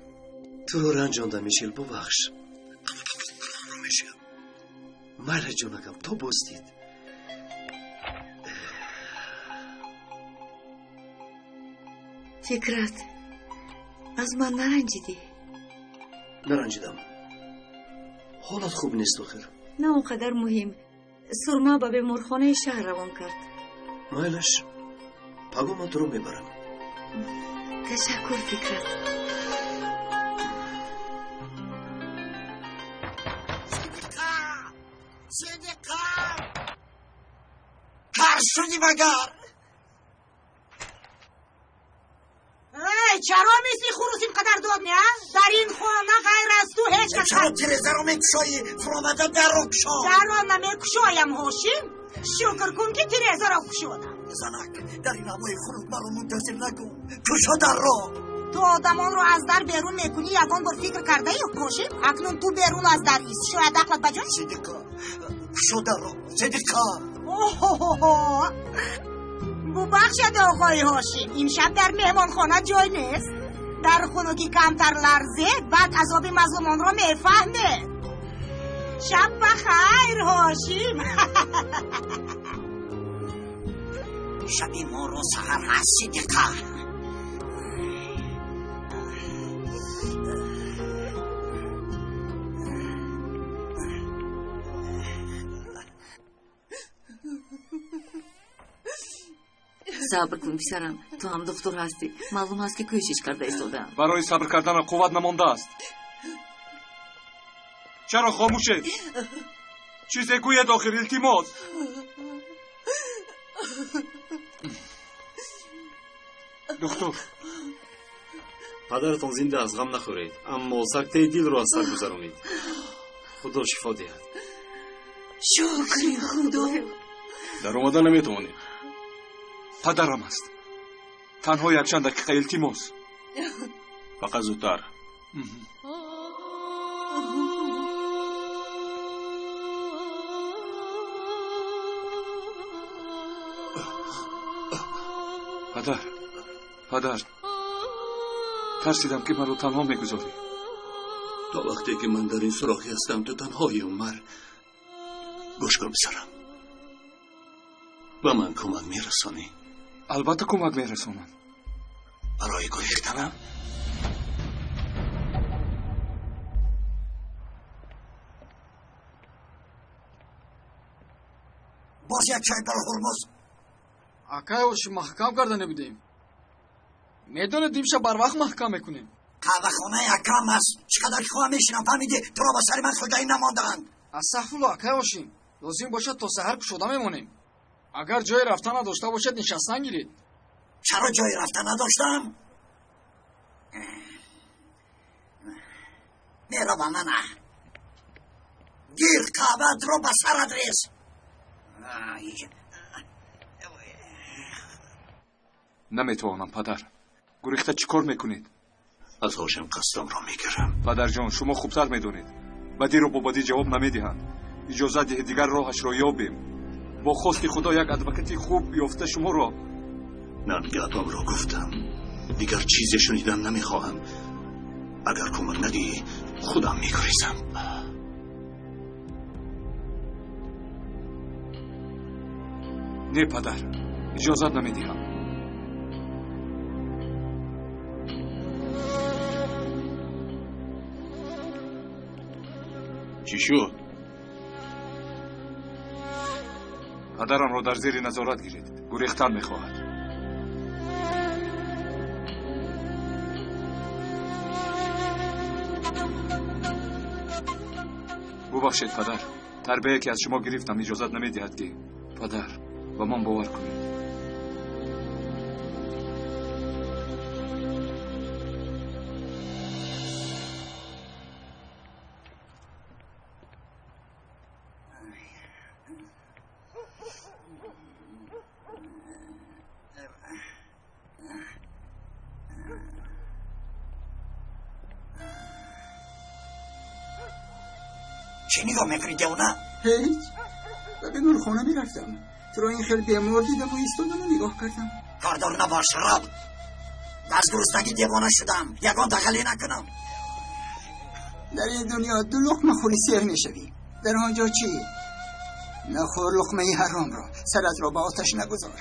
Туро ранҷондам, Мишел, бубахш. Аммо пагоҳ туро мешавам. Майла ҷонакам, то боз дид. Фикрат, аз ман наранҷидӣ? Наранҷидам. Ҳолат хуб нест охир. На он қадар муҳим. Сурма ба беморхонаи шаҳр равон кард. Майлаш, пагоҳ ман туро мебарам. Ташаккур, Фикрат. Сидиқа! Кар шудӣ магар? Чаро мисли хурус ин қадар дод не, а? Дар ин хона ғайр аз ту ҳеҷ кас. Чаро тирезаро мекушоӣ? Фуромада дарро кушо. Дарро намекушоям, Ҳошим. Шукр кун ки тирезаро кушодам. Занак, дар ин ҳавои хунук маро мунтазир накун. Кушо дарро. Ту одамонро аз дар берун мекунӣ, ягон бор фикр кардаӣ, Ҳошим? Акнун ту берун аз дар ист. Шояд ақлат ба ҷой? Сидиқа, кушо дарро. Сидиқа. Оҳо! Бубахшед, оғои Ҳошим, имшаб дар меҳмонхона ҷой нест. Дар хунукӣ камтар ларзед, баъд азоби мазлумонро мефаҳмед. Шаб ба хайр, Ҳошим. Шаби моро саҳар ҳаст, Сидиқа. Сабр кун, писарам, ту ҳам духтур ҳастӣ. Маълум аст ки кӯшиш карда истодаам. Барои сабр карданам қувват намондааст. Чаро хомӯшед? Чизе гӯед охир, илтимос. Духтур. Падаратон зинда аст, ғам нахӯред, аммо сактаи дилро аз сар гузаронед. Худо шифо диҳад. Шукри Худо. Даромада наметавонед. Падарам аст. Танҳо якчанд дақиқа, илтимос. Фақат зудтар. Падар, падар, тарсидам ки маро танҳо мегузорӣ. То вақте ки ман дар ин сурохӣ ҳастам, ту танҳоӣ, Умар. Гӯш кун, писарам, ба ман кӯмак мерасонӣ? Албатта кӯмак мерасонам. Барои гурехтанам? Боз як чой бар Ҳурмуз. Акай оши маҳкам карда набудем. Медонед, имшаб барвақт маҳкам мекунем. Қаҳвахонаи акам аст. Чӣ қадар хоҳам мешинам, фаҳмидӣ? Туро ба сари ман хоҷаин намондаанд. Астағфирулло, акай ошим. Лозим бошад то саҳар кушода мемонем. Агар ҷое рафта надошта бошед, нишастан гиред. Чаро ҷое рафта надоштам? Меравам ана. Гир қаҳваатро ба сарат рез. Наметавонам, падар. Гурехта чӣ кор мекунед? Аз ҳошим қасдамро мегирам. Падарҷон, шумо хубтар медонед. Бадиро бо бадӣ ҷавоб намедиҳанд. Иҷозат диҳед дигар роҳашро ёбем. Бо хости Худо як адвокати хуб ёфта шуморо. Нангапамро гуфтам. Дигар чизе шунидан намехоҳам. Агар кӯмак надиҳӣ, худам мегурезам. Не, падар, иҷозат намедиҳам. Чӣ шуд? Падарамро дар зери назорат гиред. Гурехтан мехоҳад. Бубахшед, падар. Тарбияе ки аз шумо гирифтам иҷозат намедиҳад ки падар ба ман бовар кунед. Чӣ нигоҳ мекунӣ, девона? Ҳеҷ. Ба беморхона мерафтам. Туро ин хел бемор дидаму истодаму нигоҳ кардам. Кордор набош, раб. Аз гуруснагӣ девона шудам. Ягон дағалӣ накунам. Дар ин дунё ду луқма хӯри сер мешавӣ. Дар он ҷо чӣ? Нахӯр луқмаи ҳаромро. Саратро ба оташ нагузор.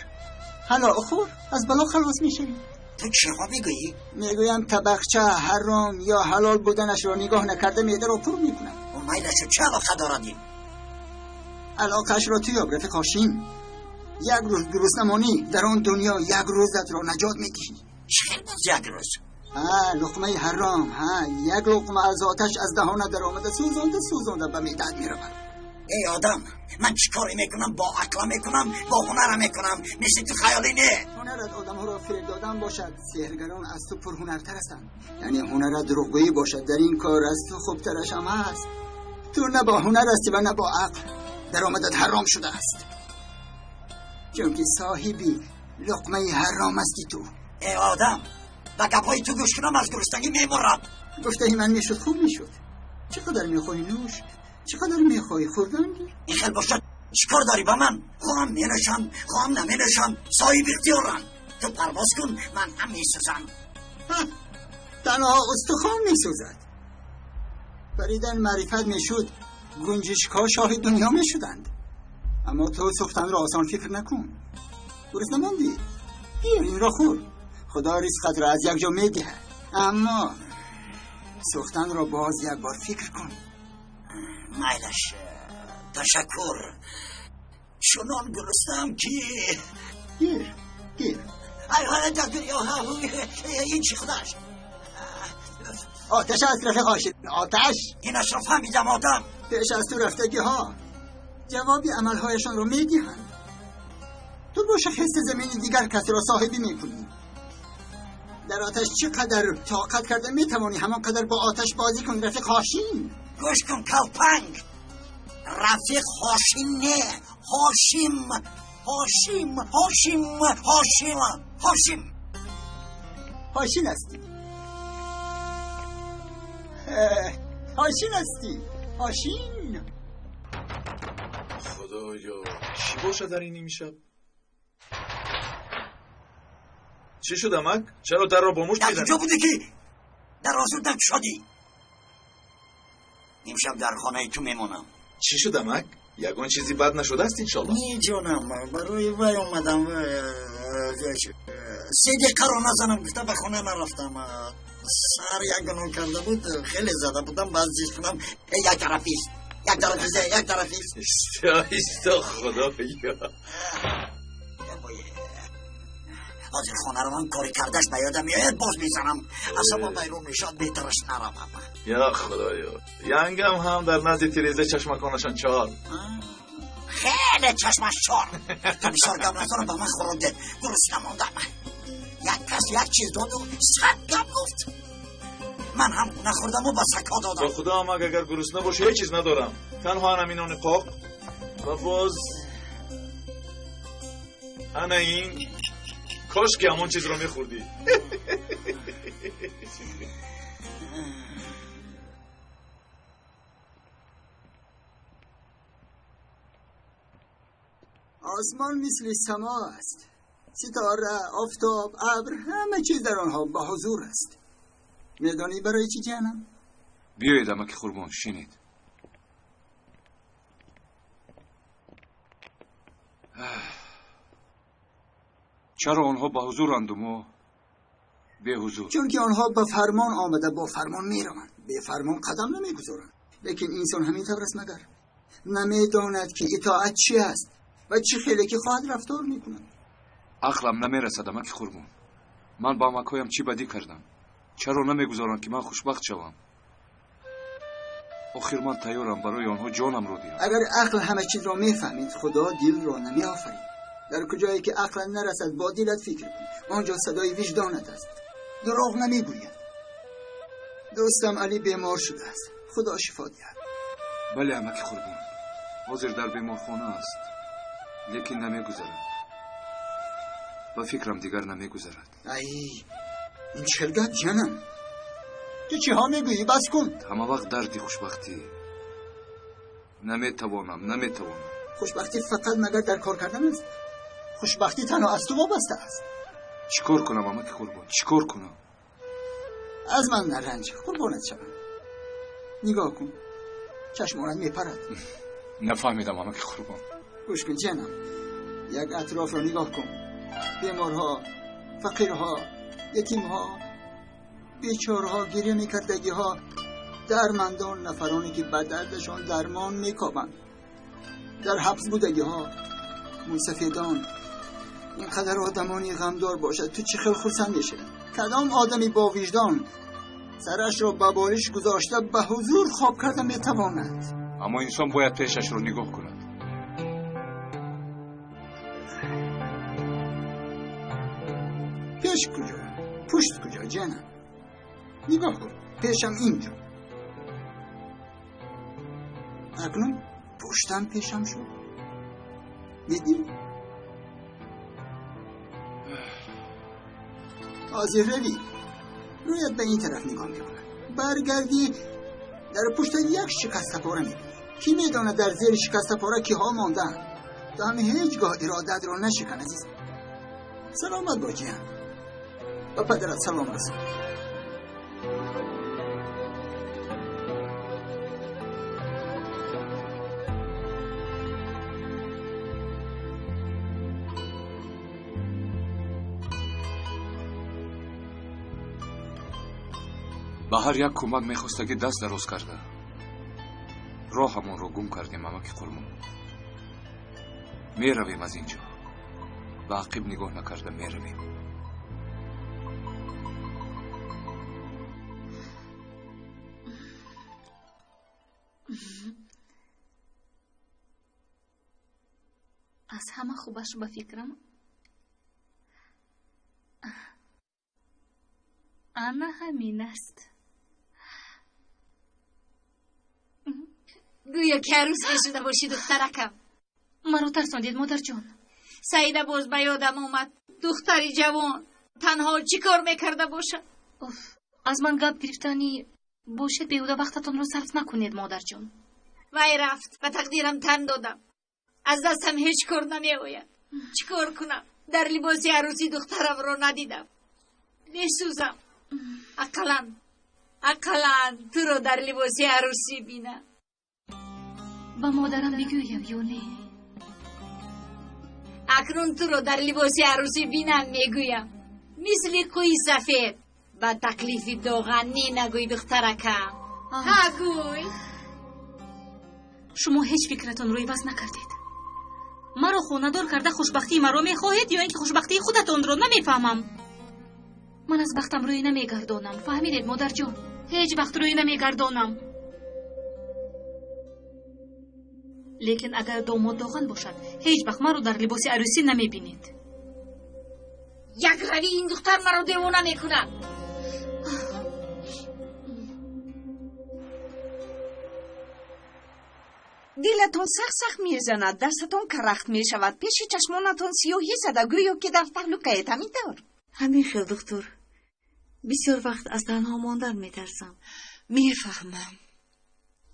Ҳалол хӯр, аз бало халос мешавӣ. Ту чиҳо мегӯӣ? Мегӯям табақча ҳаром ё ҳалол буданашро нигоҳ накарда меъдаро пур мекунад. Майлашу чӣ алоқа дорад ин? Алоқаашро ту ёб, рафиқ Ҳошим. Як рӯз гурусна монӣ, дар он дунё як рӯзатро наҷот медиҳӣ. Чӣ хел боз як рӯз? Ҳа, луқмаи ҳаром, ҳа, як луқма аз оташ аз даҳона даромада сӯзонда сӯзонда ба меъдаат меравад. Эй одам, ман чӣ коре мекунам? Бо ақла мекунам, бо ҳунара мекунам. Мисли ту хаёлӣ не. Ҳунарат одамҳоро фиреб додан бошад, сеҳргарон аз ту пурҳунартар ҳастанд. Яъне ҳунарат дурӯғгӯӣ бошад, дар ин кор аз ту хубтараш ҳам ҳаст. Ту на бо ҳунар ҳастӣ ва на бо ақл. Даромадат ҳаром шудааст, чунки соҳиби луқмаи ҳаром ҳастӣ ту. Эй одам, ба гапҳои ту гӯш кунам аз гуруснагӣ мемурам. Гуфтаи ман мешуд, хуб мешуд. Чӣ қадар мехоҳӣ нӯш, чӣ қадар мехоҳӣ хӯрдан гир. Ин хел бошад, чӣ кор дорӣ ба ман? Хоҳам менӯшам, хоҳам наменӯшам, соҳиби ихтиёрам. Ту парвоз кун, ман ҳам месӯзам. Танҳо устухон месӯзад. Паридан маърифат мешуд, гунҷишкҳо шоҳи дунё мешуданд. Аммо ту сӯхтанро осон фикр накун. Гурусна мондӣ? Гир инро хӯр. Худо ризқатро аз як ҷо медиҳад. Аммо сӯхтанро боз як бор фикр кун. Майлаш, ташаккур. Чунон гуруснаам ки гир, гир. Ин чӣ худаш? Оташ аст, рафиқ Ҳошим, оташ. Инашро фаҳмидам, одам. Пеш аз ту рафтагиҳо ҷавоби амалҳояшонро медиҳанд. Ту боша ҳисси замини дигар касро соҳибӣ мекунӣ. Дар оташ чӣ қадар тоқат карда метавонӣ, ҳамон қадар бо оташ бозӣ кун, рафиқ Ҳошим. Гӯш кун, калпанг. Рафиқ Ҳошим не, Ҳошим, Ҳошим, Ҳошим, Ҳошим, Ҳошим. Ҳошим ҳастӣ. Ҳошим ҳастӣ. Ҳошим. Худоё, чӣ бошад дар ин нимшаб? Чӣ шуд, амак? Чаро дарро бо мушт Дар мезанӣ? куҷо будӣ, ки дар озурда кушодӣ? Имшаб дар хонаи ту мемонам. Чӣ шуд, амак? Ягон чизи бад нашудааст, иншолло? Не, ҷонам, барои вай омадам. Се дақиқаро назанам гуфта ба хона нарафтам. Сар як гуноҳ карда буд, хеле зада будам, баъд зис кунам. Як тарафист, як тарафист, як тарафист. Исто, исто, худоё. Ҳозир хонаро ман кори кардаш ба ёдам меояд, боз мезанам, асабам вайрон мешавад, беҳтараш наравам. Я худоё, янгам ҳам дар назди тиреза чашмаконашон чор. Хеле чашмаш чор. Ту бисёр гап назанам, ба ман хӯрок дед, гурусна мондам. Як кас як чиз доду 100 гап гуфт. Ман ҳам нахӯрдаму ба сагҳо додам. Ба худо, амак, агар гурусна бошӣ, ҳеҷ чиз надорам, танҳо ана нони қоқ ва боз ана ин. Кош ки ҳамон чизро мехӯрдӣ. آسمان مثل سما است. ستاره، آفتاب، ابر، همه چیز در آنها به حضور است. میدانی برای چی جانم؟ Биёед, амаки Қурбон, шинед. Чаро онҳо ба ҳузуранду мо беҳузур? چون که آنها به فرمان آمده، با فرمان میروند، به فرمان قدم نمیگذارند. لیکن انسان همین طور است مگر؟ نمیداند که اطاعت چی است و چه خیلی که خواهد رفتار میکند. Ақлам намерасад, амаки Қурбон. Ман ба амакҳоям чӣ бадӣ кардам? Чаро намегузоранд, ки ман хушбахт шавам? Охир ман тайёрам барои онҳо ҷонамро диҳам. اگر عقل همه چیز را میفهمید، خدا دل را نمیآفرید. در کجایی که عقل نرسد، با دلت فکر کن. آنجا صدای وجدانت است، دروغ نمیگوید. دوستم علی بیمار شده است، خدا شفا دهد. Бале, амаки Қурбон, ҳозир дар беморхона аст, лекин намегузарад, ба фикрам, дигар намегузарад. Ай, این چه گپ جانم؟ تو چه ها میگویی؟ بس کن. Ҳама вақт дарди хушбахтӣ. Наметавонам, наметавонам. خوشبختی فقط مگر در کار کردن است؟ خوشبختی تنها از تو وابسته است؟ Чӣ кор кунам, амаки Қурбон, чӣ кор кунам? از من نرنج، قربانت شوم. نگاه کن، چشمانت میپرد. Нафаҳмидам, амаки Қурбон. گوش کن جانم، یک اطراف را نگاه کن. بیمارها، فقیرها، یتیمها، بیچارها، گریه میکردگی ها، درمندان، نفرانی که به دردشان درمان میکابند، در حبس بودگی ها، موسفیدان. اینقدر آدمانی غمدار باشد، تو چه خیلی خرسند میشه؟ کدام آدمی با وجدان سرش را به بالش گذاشته به حضور خواب کرده میتواند؟ Аммо инсон бояд пешашро нигоҳ кунад. پیش کجا، پشت کجا جانم؟ نگاه کن، پیشم اینجا، اکنون پشتم پیشم شد. دیدی؟ حاضر روی، رویت به این طرف نگاه میکند، برگردی در پشت یک شکسته پاره میبینی. کی میداند در زیر شکسته پاره کیها ماندن؟ تو هم هیچگاه ارادت را نشکن عزیز. سلامت باشی هم. به پدرت سلام رسان. Ба ҳар як кӯмак мехостагӣ даст дароз карда, роҳамонро гум кардем, амаки Қурбон. Меравем аз ин ҷо, ба ақиб нигоҳ накарда меравем. Аз ҳама хубаш, ба фикрам, ана ҳамин аст. Гӯё ки арӯс мешуда бошӣ, духтаракам. Маро тарсондед, модарҷон. Саида боз ба ёдам омад. Духтари ҷавон танҳо чӣ кор мекарда бошад? Уф, аз ман гап гирифтанӣ бошед, беҳуда вақтатонро сарф накунед, модарҷон. Вай рафт, ба тақдирам тан додам. Аз дастам ҳеҷ кор намеояд. Чӣ кор кунам? Дар либоси арӯсӣ духтарамро надидам. Месӯзам. Ақаллан, ақаллан туро дар либоси арӯсӣ бинам. Ба модарам бигӯям ё не? Акнун туро дар либоси арӯсӣ бинам, мегӯям. Мисли қӯи сафед. Ба таклифи доған не нагӯй, духтаракам. Ҳа, гӯй. Шумо ҳеҷ фикратонро иваз накардед. Маро хонадор карда хушбахтии маро мехоҳед ё ин ки хушбахтии худатонро? Намефаҳмам. Ман аз бахтам рӯй намегардонам. Фаҳмидед, модарҷон? Ҳеҷ вақт рӯй намегардонам. Лекин агар домод доған бошад, ҳеҷ вақт маро дар либоси арӯсӣ намебинед. Як рави ин духтар маро девона мекунад. Дилатон сахт-сахт мезанад, дастатон карахт мешавад, пеши чашмонатон сиёҳӣ зада, гӯё ки дар таҳлукаед, ҳамин тавр? Ҳамин хел, духтур. Бисёр вақт аз танҳо мондан метарсам. Мефаҳмам.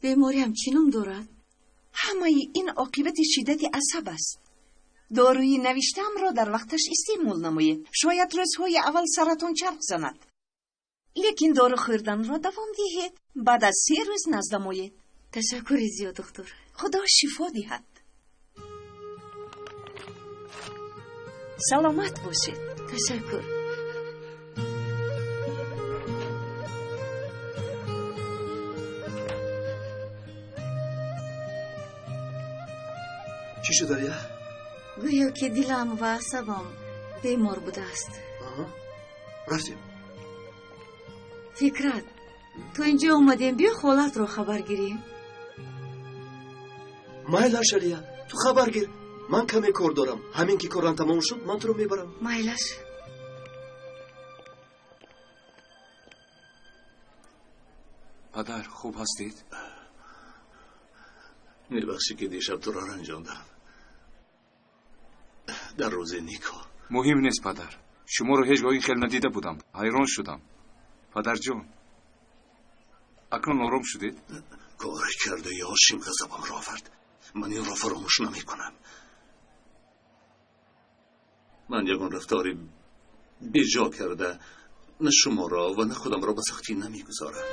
Бемориам чӣ ном дорад? Ҳамаи ин оқибати шиддати асаб аст. Доруи навиштаамро дар вақташ истеъмол намоед. Шояд рӯзҳои аввал саратон чарх занад. Лекин дору хӯрданро давом диҳед. Баъд аз 3 рӯз назда моед. Ташаккури зиёд, духтур. Худо шифо диҳад. Саломат бошед. Ташаккур. Чӣ шуд, Алия? Гӯё ки дилам ва асабам бемор будааст. Рафтем. Фикрат, то инҷо омадем, биё холатро хабар гирем. Майлаш, Алия, ту хабар гир. Ман каме кор дорам. Ҳамин ки корам тамом шуд, ман туро мебарам. Майлаш. Падар, хуб ҳастед? Мебахшӣ ки дишаб туро ранҷондам. Дар рӯзи никоҳ. Муҳим нест, падар. Шуморо ҳеҷ гоҳ ин хел надида будам. Ҳайрон шудам. Падарҷон, акнун ором шудед? Кор кардаи Ҳошим ғазабамро овард. Ман инро фаромӯш намекунам. Ман ягон рафтори беҷо карда на шуморо ва на худамро ба сахтӣ намегузорам.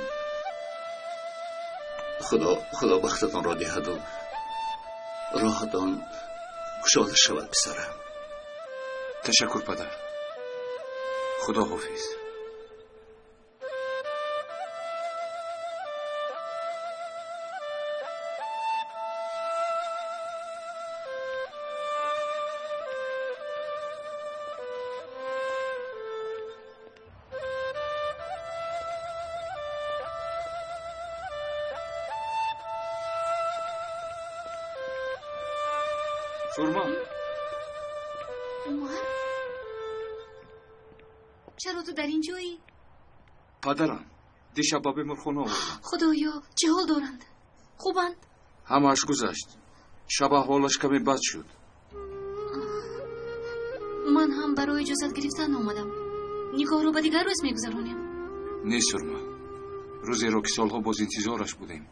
Худо бахтатонро диҳаду роҳатон кушода шавад, писарам. Ташаккур, падар. Худо ҳофиз. Сурма. Умар? Чаро ту дар ин ҷоӣ? Падарам дишаб ба беморхона овардам. Худоё, чӣ ҳол доранд? Хубанд? Ҳамааш гузашт. Шаб аҳволаш каме бад шуд. Ман ҳам барои иҷозат гирифтан омадам. Никоҳро ба дигар рӯз мегузаронем. Не, Сурма. Рӯзеро ки солҳо боз интизораш будем.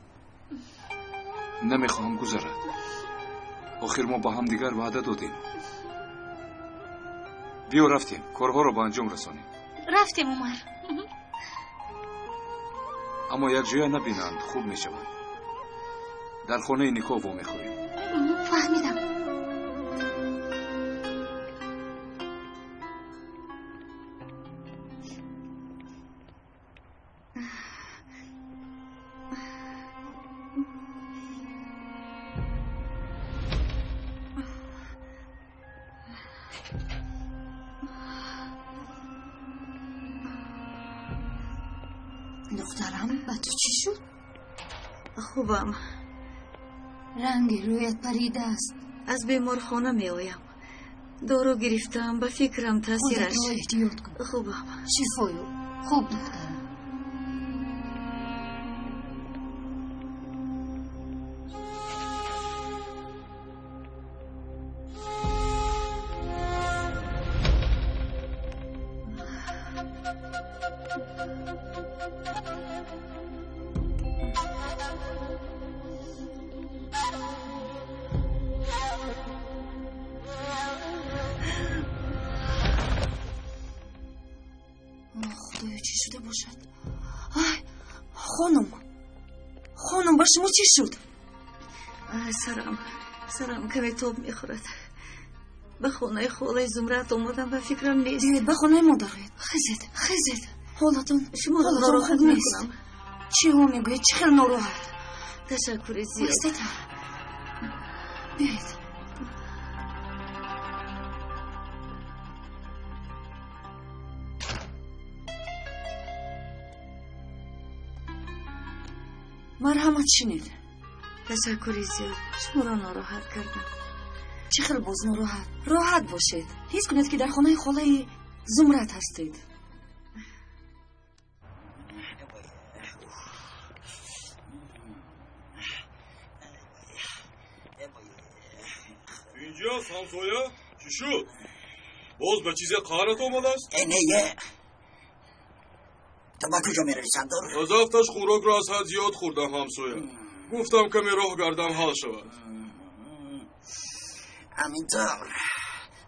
Намехоҳам гузарад. Охир мо ба ҳамдигар ваъда додем. Биё рафтем, корҳоро ба анҷом расонем. Рафтем, Умар. Аммо якҷоя набинанд, хуб мешавад. Дар хонаи никоҳ вомехӯрем. Фаҳмидам. دخترم به تو چی شد؟ خوبم. رنگ رویت پریده است. از بیمارخانه می آیم. دارو گرفتم، به فکرم تاثیرش. خودت را احتیاط کن. خوبم. شفا یاب. خوب دخترم. Хонум, хонум, ба шумо чӣ шуд? Сарам каме тоб мехӯрад. Ба хонаи холаи Зумрат омадам, ба фикрам нест. Биёед ба хонаи мо дароед. Хезед, хезед. Ҳолатон шуморо ҳолатон нороҳат хуб нест. мекунам. Чиҳо мегӯед? Чӣ хел нороҳат? Ташаккури зиёд. Оҳиста. Биёед. Марҳамат, шинед. Ташаккури зиёд. Шуморо нороҳат кардам. Чӣ хел боз нороҳат? Роҳат бошед. Ҳис кунед, ки дар хонаи холаи Зумрат ҳастед. Инҷост, ҳамсоя? Чӣ шуд? Боз ба чизе қаҳрат омадааст? Не, ту ба куҷо меравӣ, сардор? Аз афташ хӯрокро аз ҳад зиёд хӯрдам, ҳамсоя. Гуфтам каме роҳ гардам, ҳал шавад. Ҳамин тавр.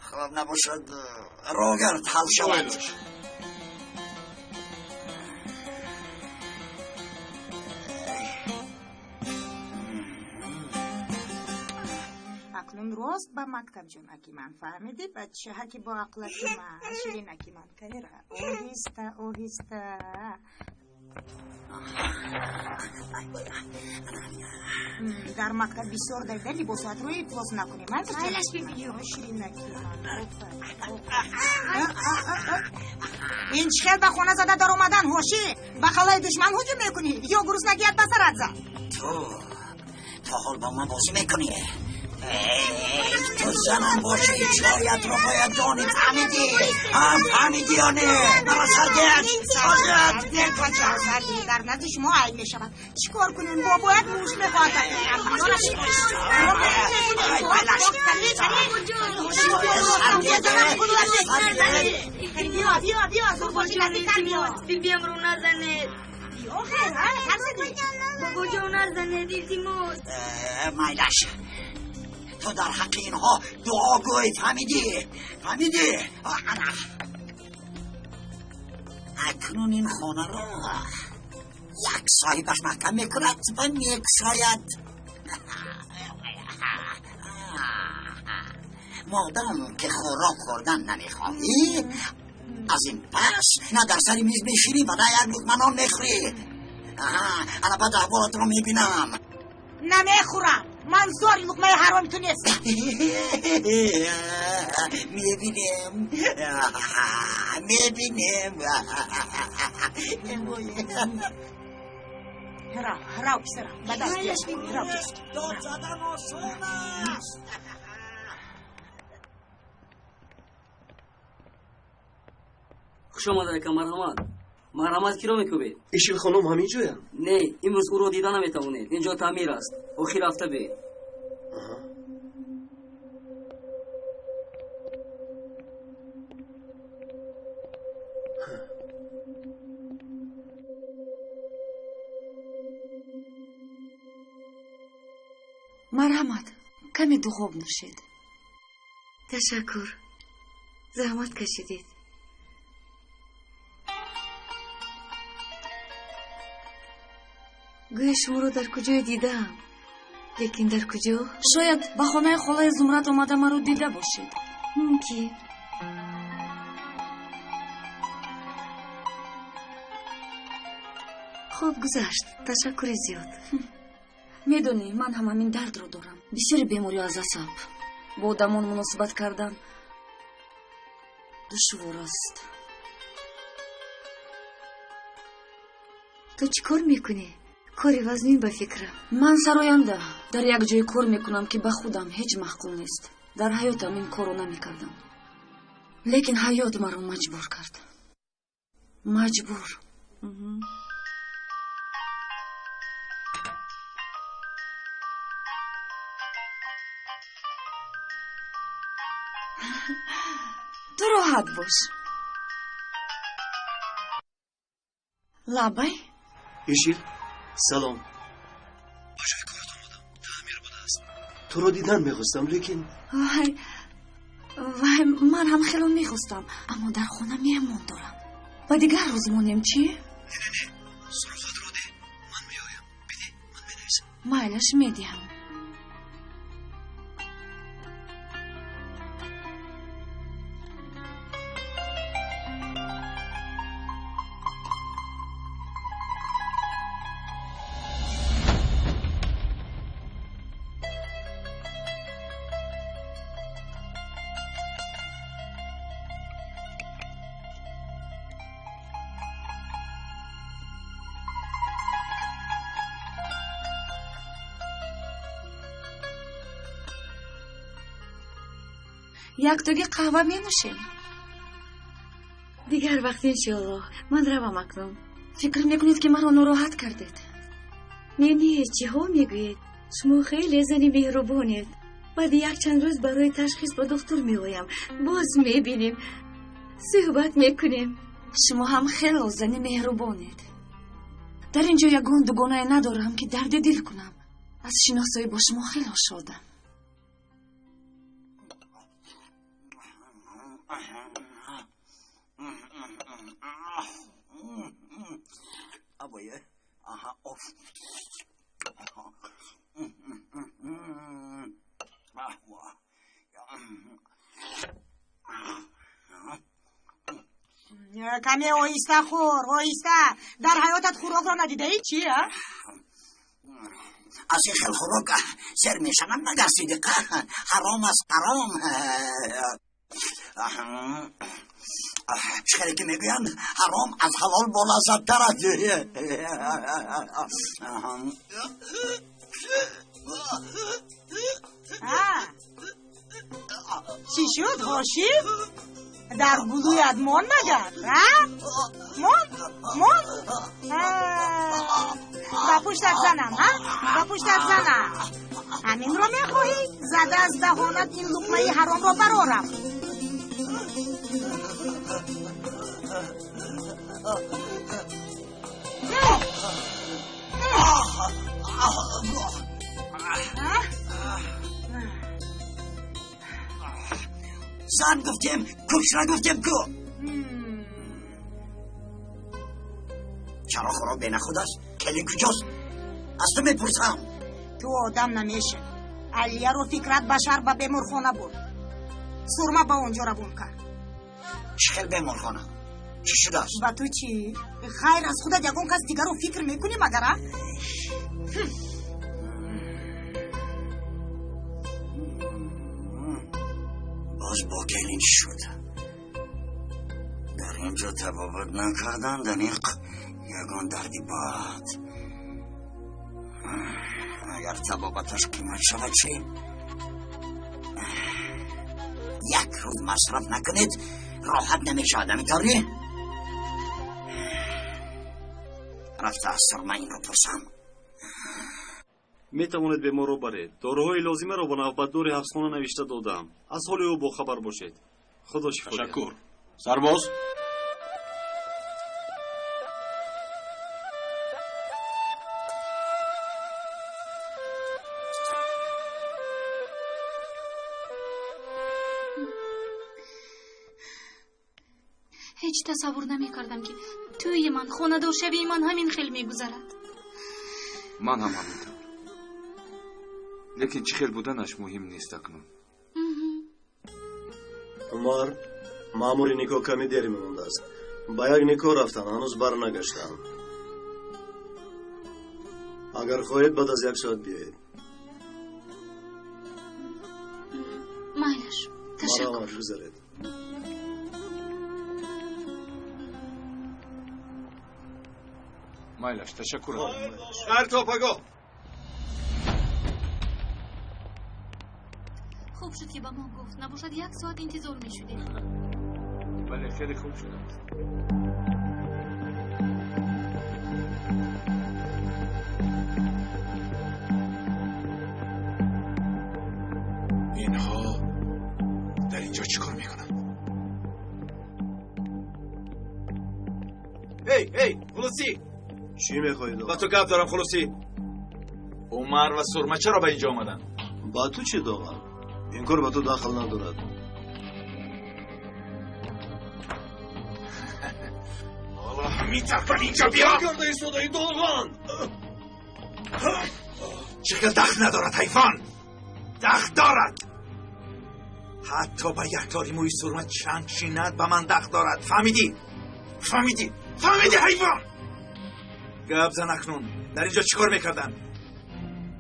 Хоб, набошад, роҳгард ҳал шавад. Майлаш. Акнун рост ба мактаб, ҷонаки ман, фаҳмидӣ, бачаҳаки бо ақлаки ман, ширинаки ман. Канира, оҳиста, оҳиста. Дар мактаб бисёр давида либосатро ифлос накунӣ. Ман Майлаш, бибиҷон. Ширинаки ман. Ин чӣ хел ба хона зада даромадан, ҳошӣ? Ба қалаи душман ҳуҷум мекунӣ ё гуруснагият ба сарат зад? Ту то ҳол бо ман бозӣ мекунӣ? Ту занам бошӣ, чоятро бояд донӣ, фаҳмидӣ? Фаҳмидӣ ё не? Маро сардият, сардият. Сардӣ дар назди шумо айб мешавад. Чӣ кор кунем? Бо бояд муш мехоҳад. Биё, биё, биё, зурбошӣ, наздиктар биё. Бибиамро назанед. Биё, хел, тарсидӣ. Бобоҷон, назанед, илтимос. Майлаш, ту дар ҳаққи инҳо дуо гӯй, фаҳмидӣ? Фаҳмидӣ? Ана акнун ин хонаро як соҳибаш маҳкам мекунад ва мекушояд. Модам ки хӯрок хӯрдан намехоҳӣ, аз ин пас на дар сари миз мешинӣ ва на як луқма нон мехӯрӣ. Ана баъд аҳволатро мебинам. Намехӯрам. Ман зори луқмаи ҳароми ту нестам. Мебинем, мебинем. Рав, рав, писарам, ба даст биё. Рав. Дод задан осон аст. Хуш омада, ака, марҳамат. Марҳамат, киро мекӯбед? Ишил хонум ҳамин ҷоянд? Не, имрӯз ӯро дида наметавонед. Инҷо таъмир аст. Охир ҳафта бе. Марҳамат, каме дуғоб нӯшед. Ташаккур. Заҳмат кашидед. Гӯё шуморо дар куҷое дидаам, лекин дар куҷо? Шояд ба хонаи холаи Зумрат омада маро дида бошед. Мумкин. Хуб гузашт, ташаккури зиёд. Медонӣ, ман ҳам ҳамин дардро дорам. Бисёри беморӣ аз асаб. Бо одамон муносибат кардан душвор аст. Ту чӣ кор мекунӣ? Кори вазнин ба фикрам. Ман сароянда. Дар як ҷое кор мекунам, ки ба худам ҳеҷ маъқул нест. Дар ҳаётам ин корро намекардам, лекин ҳаёт маро маҷбур кард. Маҷбур. Ту роҳат бош. Лабай. Ишил, салом. Ба ҷои корат омадам, таъмир будааст. Туро дидан мехостам, лекин Вай, вай, ман ҳам хело мехостам, аммо дар хона меҳмон дорам. Ба дигар рӯз монем, чӣ? Не, не, не, суроғатро деҳ, Майлаш, медиҳам. Яктоги қаҳва менӯшем. Дигар вақт иншоаллоҳ. Ман равам акнун. Фикр мекунед, ки маро нороҳат кардед? Не, не, чиҳо мегӯед? Шумо хеле зани меҳрубонед. Баъди якчанд рӯз барои ташхис ба духтур меоям. Боз мебинем, суҳбат мекунем. Шумо ҳам хело зани меҳрубонед. Дар ин ҷо ягон дугонае надорам, ки дарди дил кунам. Аз шиносоӣ бо шумо хело шодам. Каме оҳиста хӯр, оҳиста. Дар ҳаётат хӯрокро надидаӣ чи, а? Аз ин хел хӯрок сер мешавам магар, Сидиқа? Ҳаром аст, ҳаром. Чӣ хеле ки мегӯянд, ҳаром аз ҳалол болаззаттар аст. Чӣ шуд, Ҳошим? Дар гулӯят мон магар, а? Мон, мон. Ба пуштат занам, а? Ба пуштат занам. Ҳаминро мехоҳӣ? Зада аз даҳонат ин луқмаи ҳаромро барорам. Зан гуфтем, куш нагуфтем ку. Чаро хӯрок бенахуд аст? Келин куҷост? Аз ту мепурсам. Ту одам намешавӣ. Алияро фикрат ба шаҳр ба беморхона бурд. Сурма ба он ҷо равон кард. Чӣ хел беморхона? Чӣ шудааст? Ба ту чӣ? Хайр, аз худат ягон кас дигарро фикр мекунӣ магар, а? Боз бо келин чӣ шуд? Дар ин ҷо табобат накардан, даниқ ягон дарди бад. Агар табобаташ қимат шавад чӣ? Як рӯз масраф накунед, роҳат намешавад, ҳаминтавр не? Рафта аз Сурма инро пурсам. Метавонед беморро баред. Доруҳои лозимаро ба навбатдори ҳабсхона навишта додаам. Аз ҳоли ӯ бохабар бошед. Худо шифо диҳад. Ташаккур. Сарбоз. Ҳеҷ тасаввур намекардам, ки тӯйи ман, хонадоршавии ман ҳамин хел мегузарад. Ман ҳам ҳаминтавр. Лекин чӣ хел буданаш муҳим нест акнун. Умар, маъмури никоҳ каме дер мемондааст. Ба як никоҳ рафтан, ҳанӯз барнагаштам. Агар хоҳед, баъд аз як соат биёед. Майлаш, ташаккур. Марҳамат, гузаред. Майлаш, ташаккур. Хайр то пагоҳ. Хуб шуд, ки ба мо гуфт. Набошад, як соат интизор мешудем. Бале, хеле хуб шудааст. Инҳо дар инҷо чӣ кор мекунанд? Эй, эй, Хулусӣ! Чӣ мехоҳед? Ба ту гап дорам, Хулусӣ. Умар ва Сурма чаро ба инҷо омаданд? Ба ту чӣ, Доған? Ин кор ба ту дахл надорад. Ҳоло ҳамин тараф инҷо биё! Чӣ карда истодаи, Доған? Чӣ хел дахл надорад, ҳайвон? Дахл дорад. Ҳатто ба як тори мӯи сурма чанд чинад ба ман дахл дорад. Фаҳмидӣ? Фаҳмидӣ? Фаҳмидӣ, ҳайвон? Гап зан акнун. Дар инҷо чӣ кор мекарданд?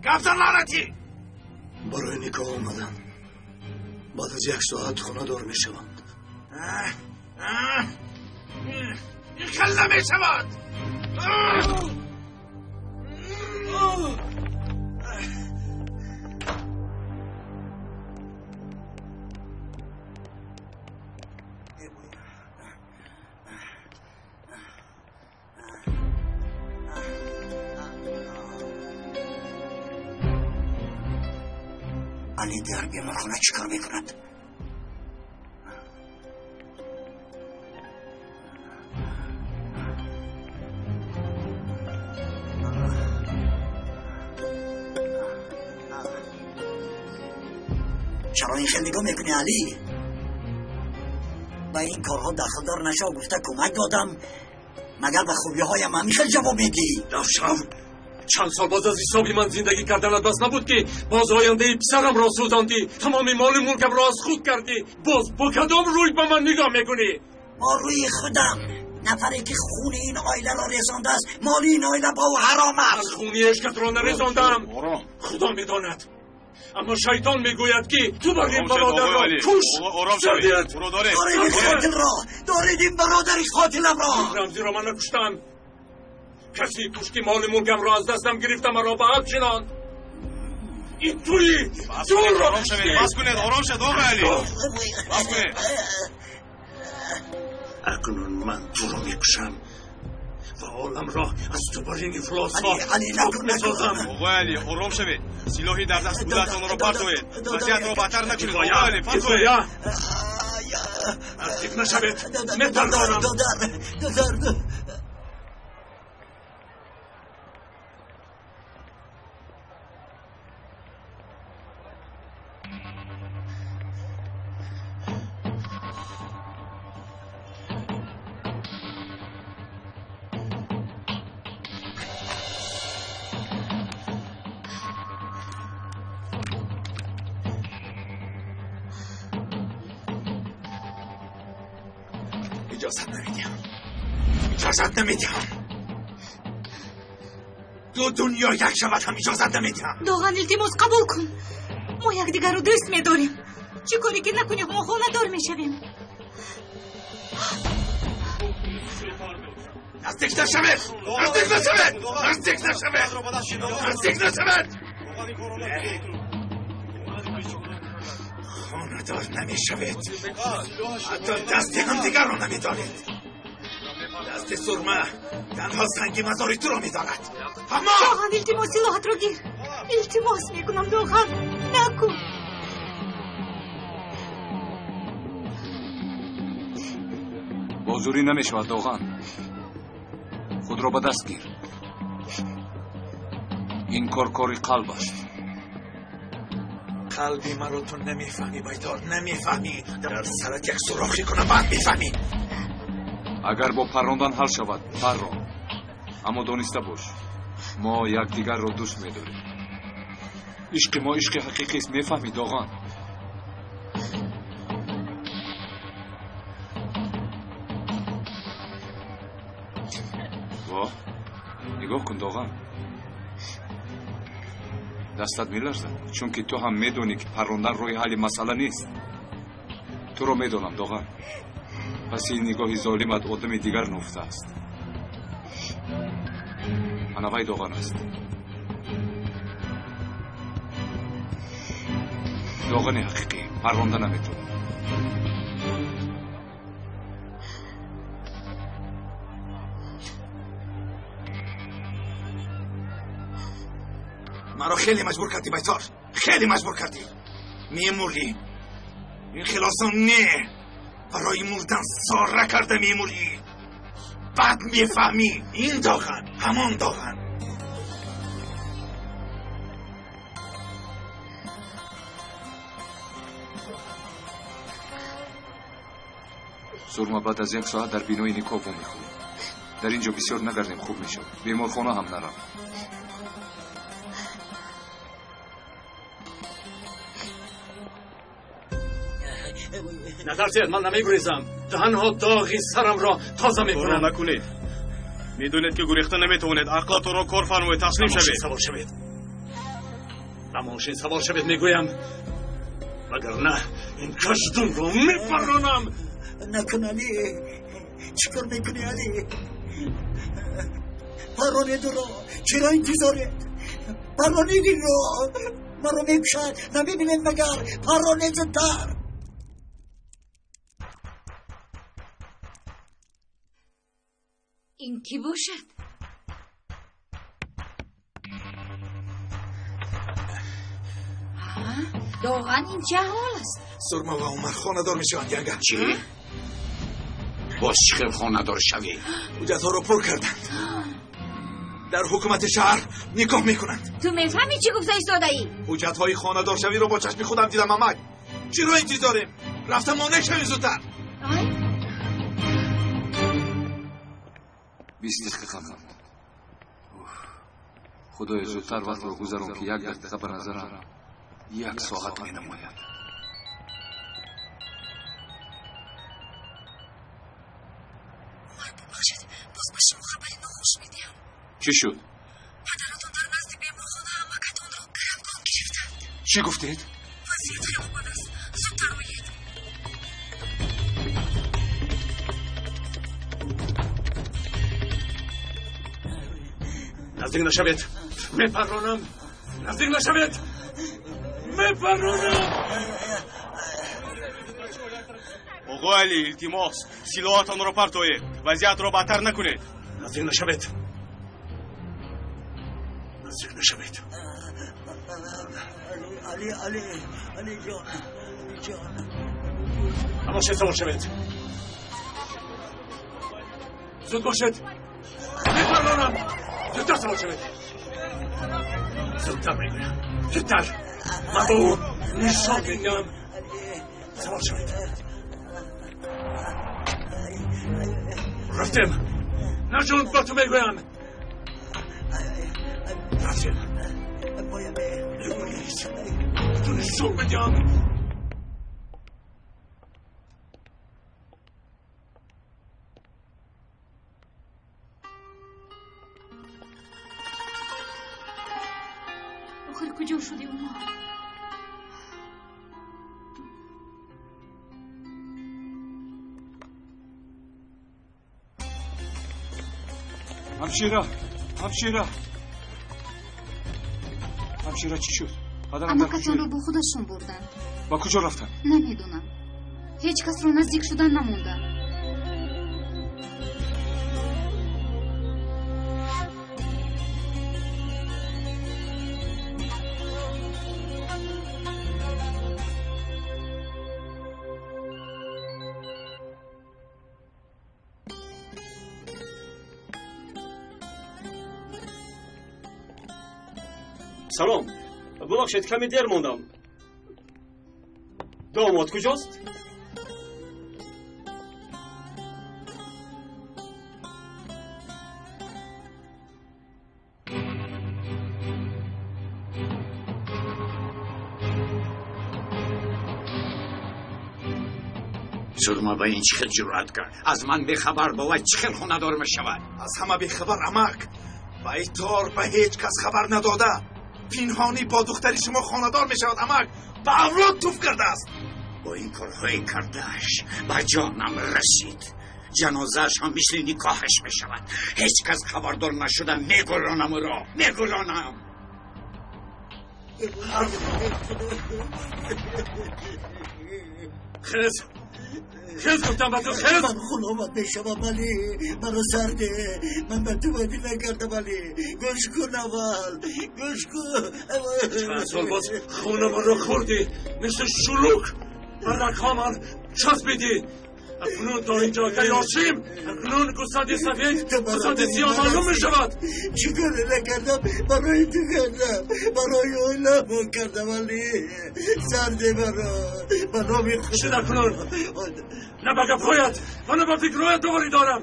Гап зан, лаънатӣ! Барои никоҳ омаданд. Баъд аз як соат хонадор мешаванд. Ин хел намешавад. Али дар беморхона чӣ кор мекунад? Чаро ин хел нигоҳ мекунӣ, Али? Ба ин корҳо дахлдор нашав гуфта кӯмак додам, магар ба хубиҳоям ҳамин хел ҷавоб медиҳӣ? Равшан, чанд сол боз аз ҳисоби ман зиндагӣ карданат бас набуд, ки боз ояндаи писарамро сӯзондӣ, тамоми моли мулкамро аз худ кардӣ. Боз бо кадом рӯй ба ман нигоҳ мекунӣ? Бо рӯи худам. Нафаре ки хуни ин оиларо резондааст, моли ин оила бо ӯ ҳаром аст. Аз хуни ҳеҷ касро нарезондам, Худо медонад. Аммо шайтон мегӯяд, ки ту бар ин бародарро куш. Доред ин қотилро, доред ин бародари қотиламро. Рамзиро ман накуштам. Касе кушт, ки моли мулкамро аз дастам гирифта, маро ба ҳабс шинонд. Ин туӣ, ту ӯро куштӣ. Бас кунед, ором шавед, оғои Али, бас кунед. Акнун ман туро мекушам ва оламро аз ту бар ин ифлосҳо пок месозам. Оғои Али, ором шавед. Силоҳи дар даст будаатонро партоед. Вазъиятро бадтар накунед, оғои Али, партоед. Наздик нашавед, метарсонам. Иҷозат намедиҳам, иҷозат намедиҳам. Ду дунё як шавад ҳам иҷозат намедиҳам. Доған, илтимос, қабул кун. Мо якдигарро дӯст медорем. Чӣ коре ки накунем, мо хонадор мешавем. Наздик нашавед, наздик нашавед, наздик нашавед, наздик нашавед. Хонадор намешавед, ҳатто дасти ҳамдигарро намедоред. Дасти сурма танҳо санги мазори туро медорад. Аммо Доған, илтимос, силоҳатро гир. Илтимос мекунам, Доған, накун. Бо зӯрӣ намешавад, Доған. Худро ба даст гир. Ин кор кори қалб аст. Қалби маро ту намефаҳмӣ, Байтор, намефаҳмӣ. Дар сарат як сурохӣ кунам, баъд мефаҳмӣ. Агар бо паррондан ҳал шавад, паррон. Аммо дониста бош, мо якдигарро дӯст медорем. Ишқи мо ишқи ҳақиқист, мефаҳмӣ, Доған? Воҳ, нигоҳ кун, Доған, дастат меларзад, чунки ту ҳам медонӣ, ки паррондан роҳи ҳалли масъала нест. Туро медонам, Доған. Паси ин нигоҳи золимат одами дигар нуфтааст. Ана вай Доған аст, Доғани ҳақиқӣ парронда наметавонад. Маро хеле маҷбур кардӣ, Байтор, хеле маҷбур кардӣ. Мемурӣ, ин хеле осон не. Барои мурдан сора карда мемурӣ, баъд мефаҳмӣ, ин Доған ҳамон Доған. Сурма баъд аз як соат дар бинои никоҳ вомехӯрем. Дар ин ҷо бисёр нагардем, хуб мешавад. Беморхона ҳам нарав. Натарсед, ман намегурезам. Танҳо доғи сарамро тоза мекунам. Накунед. Медонед ки гурехта наметавонед. Ақлатонро кор фармоед, таслим шавед. Савор шавед. Ба мошин савор шавед, мегӯям. Вагарна ин каждунро мепаронам. Накун, Али. Чӣ кор мекунӣ, Али? Паронед ӯро. Чаро интизоред? Паронед инро. Маро мекушад. Намебинед магар? Паронед зудтар. Ин кӣ бошад? Доған ин чӣ аҳвол аст? Сурма ва Умар хонадор мешаванд, янга. Чӣ? Боз чӣ хел хонадор шавӣ? Ҳуҷҷатҳоро пур карданд. Дар ҳукумати шаҳр никоҳ мекунанд. Ту мефаҳмӣ чӣ гуфта истодаӣ? Ҳуҷҷатҳои хонадоршавиро бо чашми худам дидам, амак. Чиро интизорем? Рафта монеъ шавем зудтар. 20 дақиқа монд. Худоё, зудтар вақтро гузарон, ки як дақиқа ба назарам як соат менамояд. Умар, бубахшед, боз ба шумо хабари нохуш медиҳам. Чӣ шуд? Падаратон дар назди беморхона амакатонро гаравгон гирифтанд. Чӣ гуфтед? Вазъият хело бад аст. Зудтар оед. Наздик нашавед, мепаронам. Наздик нашавед, мепаронам. Оғои Али, илтимос, силоҳатонро партоед. Вазъиятро бадтар накунед. Наздик нашавед. Наздик нашавед. Али, Али, Али ҷон, Али ҷон. Ба мошин савор шавед. Зуд бошед. Мепаронам. Зудтар савор шавед. Зудтар мегӯям. Зудтар. Ман ба ӯ нишон медиҳам. Савор шавед. Рафтем. Наҷон, ба ту мегӯям. Рафтем. Мегӯед. Ту нишон медиҳам. Охир куҷо шуди, Умар? Ҳамшира, ҳамшира, ҳамшира, чӣ шуд? Падарам дар Амакатонро бо худашон бурданд. Ба куҷо рафтанд? Намедонам. Ҳеҷ касро наздик шудан намонданд. Салом. Бубахшед, каме дер мондам. Домод куҷост? Сурма ба ин чӣ хел ҷуръат кард? Аз ман бехабар бо вай чӣ хел хонадор мешавад? Аз ҳама бехабар, амак. Ба итор ба ҳеҷ кас хабар надода. Пинҳонӣ бо духтари шумо хонадор мешавад, амак. Ба авлод туф кардааст. Бо ин корҳои кардааш ба ҷонам расид. Ҷанозааш ҳам мисли никоҳаш мешавад. Ҳеҷ кас хабардор нашуда мегулонам ӯро, мегулонам. Хез, хез, гуфтам ба ту, хез. Ман ғуломат мешавам, Али. Маро сарде. Ман ба ту бадӣ накардам, Али. Гӯш кун аввал. Гӯш кун. Чанд сол боз хунамонро хӯрдӣ, мисли шулук ба рагҳомон часпидӣ. Акнун то инҷо гаёшим. Акнун гусанди сафед, гусанди сиёҳ маълум мешавад. Чӣ коре накардам, барои ту кардам, барои оиламон кардам, Али. Сарде маро ба номи Худо. Шуд акнун. На ба гапҳоят ва на ба фикрҳоят боварӣ дорам.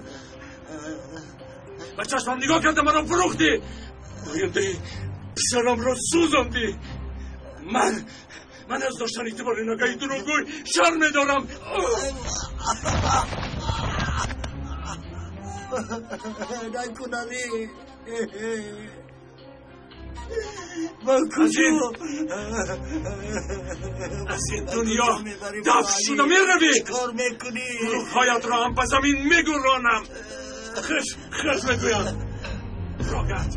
Ба чашмам нигоҳ карда маро фурӯхтӣ. Ояндаи писарамро сӯзондӣ. Ман аз доштани ту бар ин акаи дурӯғгӯй шарм медорам. Накун, Алӣ. Ман куҷо? Аз ин дунё дафн шуда меравӣ. Чӣ кор мекунӣ? Рӯҳҳоятро ҳам ба замин мегӯронам. Хеш хеш мегӯям. Рогард,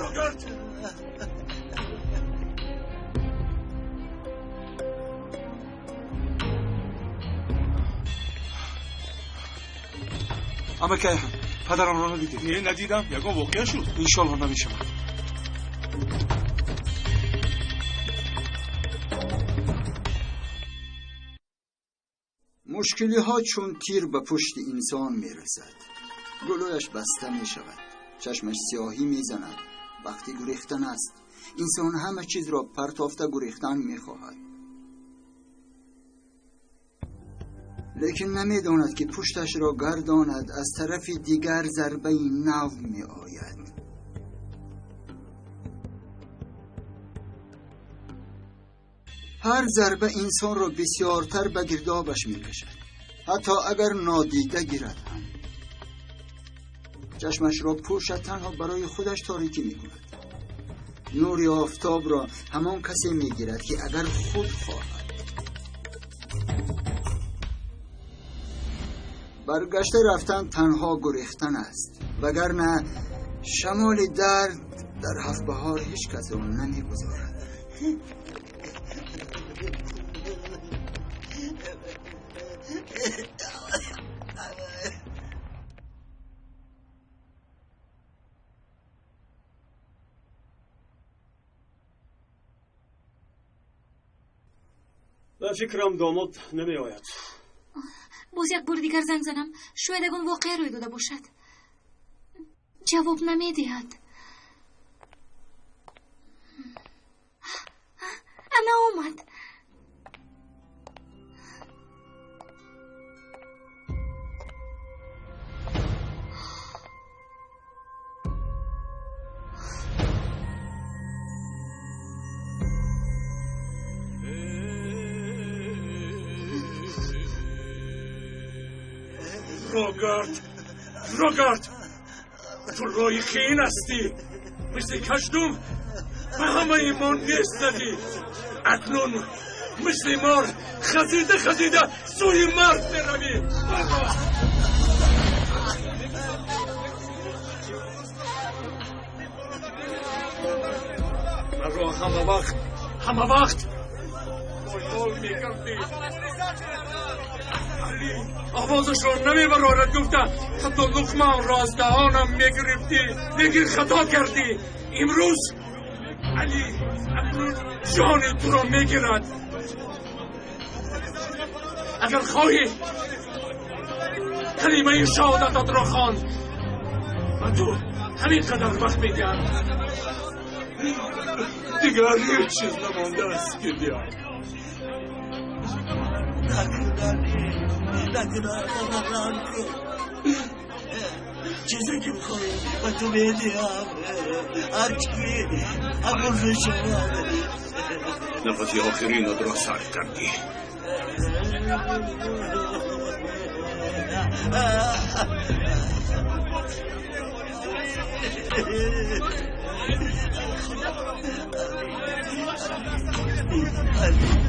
Рогард. Амакай, падарамро надидед? Не, надидам. Ягон воқеа шуд? Иншоалло намешавад. Мушкилиҳо чун тир ба пушти инсон мерасад. Гулӯяш баста мешавад, чашмаш сиёҳӣ мезанад. Вақти гурехтан аст. Инсон ҳама чизро партофта гурехтан мехоҳад, лекин намедонад ки пушташро гардонад, аз тарафи дигар зарбаи нав меояд. Ҳар зарба инсонро бисёртар ба гирдобаш мекашад, ҳатто агар нодида гирад ҳам. Чашмашро пӯшад, танҳо барои худаш торикӣ мекунад. Нури офтобро ҳамон касе мегирад, ки агар худ хоҳад. Баргашта рафтан танҳо гурехтан аст, вагарна шамоли дард дар ҳафт баҳор ҳеҷ касро намегузорад. Ба фикрам, домод намеояд. Боз як бори дигар занг занам, шояд ягон воқеа рӯй дода бошад. Ҷавоб намедиҳад. Ана омад. Рогард, Рогард, ту роҳи хиин ҳастӣ. Мисли каштум ба ҳамаи мо нест задӣ. Акнун мисли мор хазида хазида сӯи марг меравӣ. Маро ҳама вақт, ҳама вақт поймол мекардӣ. Али овозашро намебарорад гуфта, ҳатто луқмаамро аз даҳонам мегирифтӣ. Лекин хато кардӣ. Имрӯз Али акнун ҷони туро мегирад. Агар хоҳӣ, калимаи шаҳодататро хон. Ба ту ҳамин қадар вақт медиҳам. Дигар ҳеҷ чиз намондааст ки диҳам. Накун, Али, накун, накун. Чизе ки бихоҳӣ ба ту медиҳам. Ҳар чӣ қабул мешавад. Нафаси охиринатро сарф кардӣ. Али.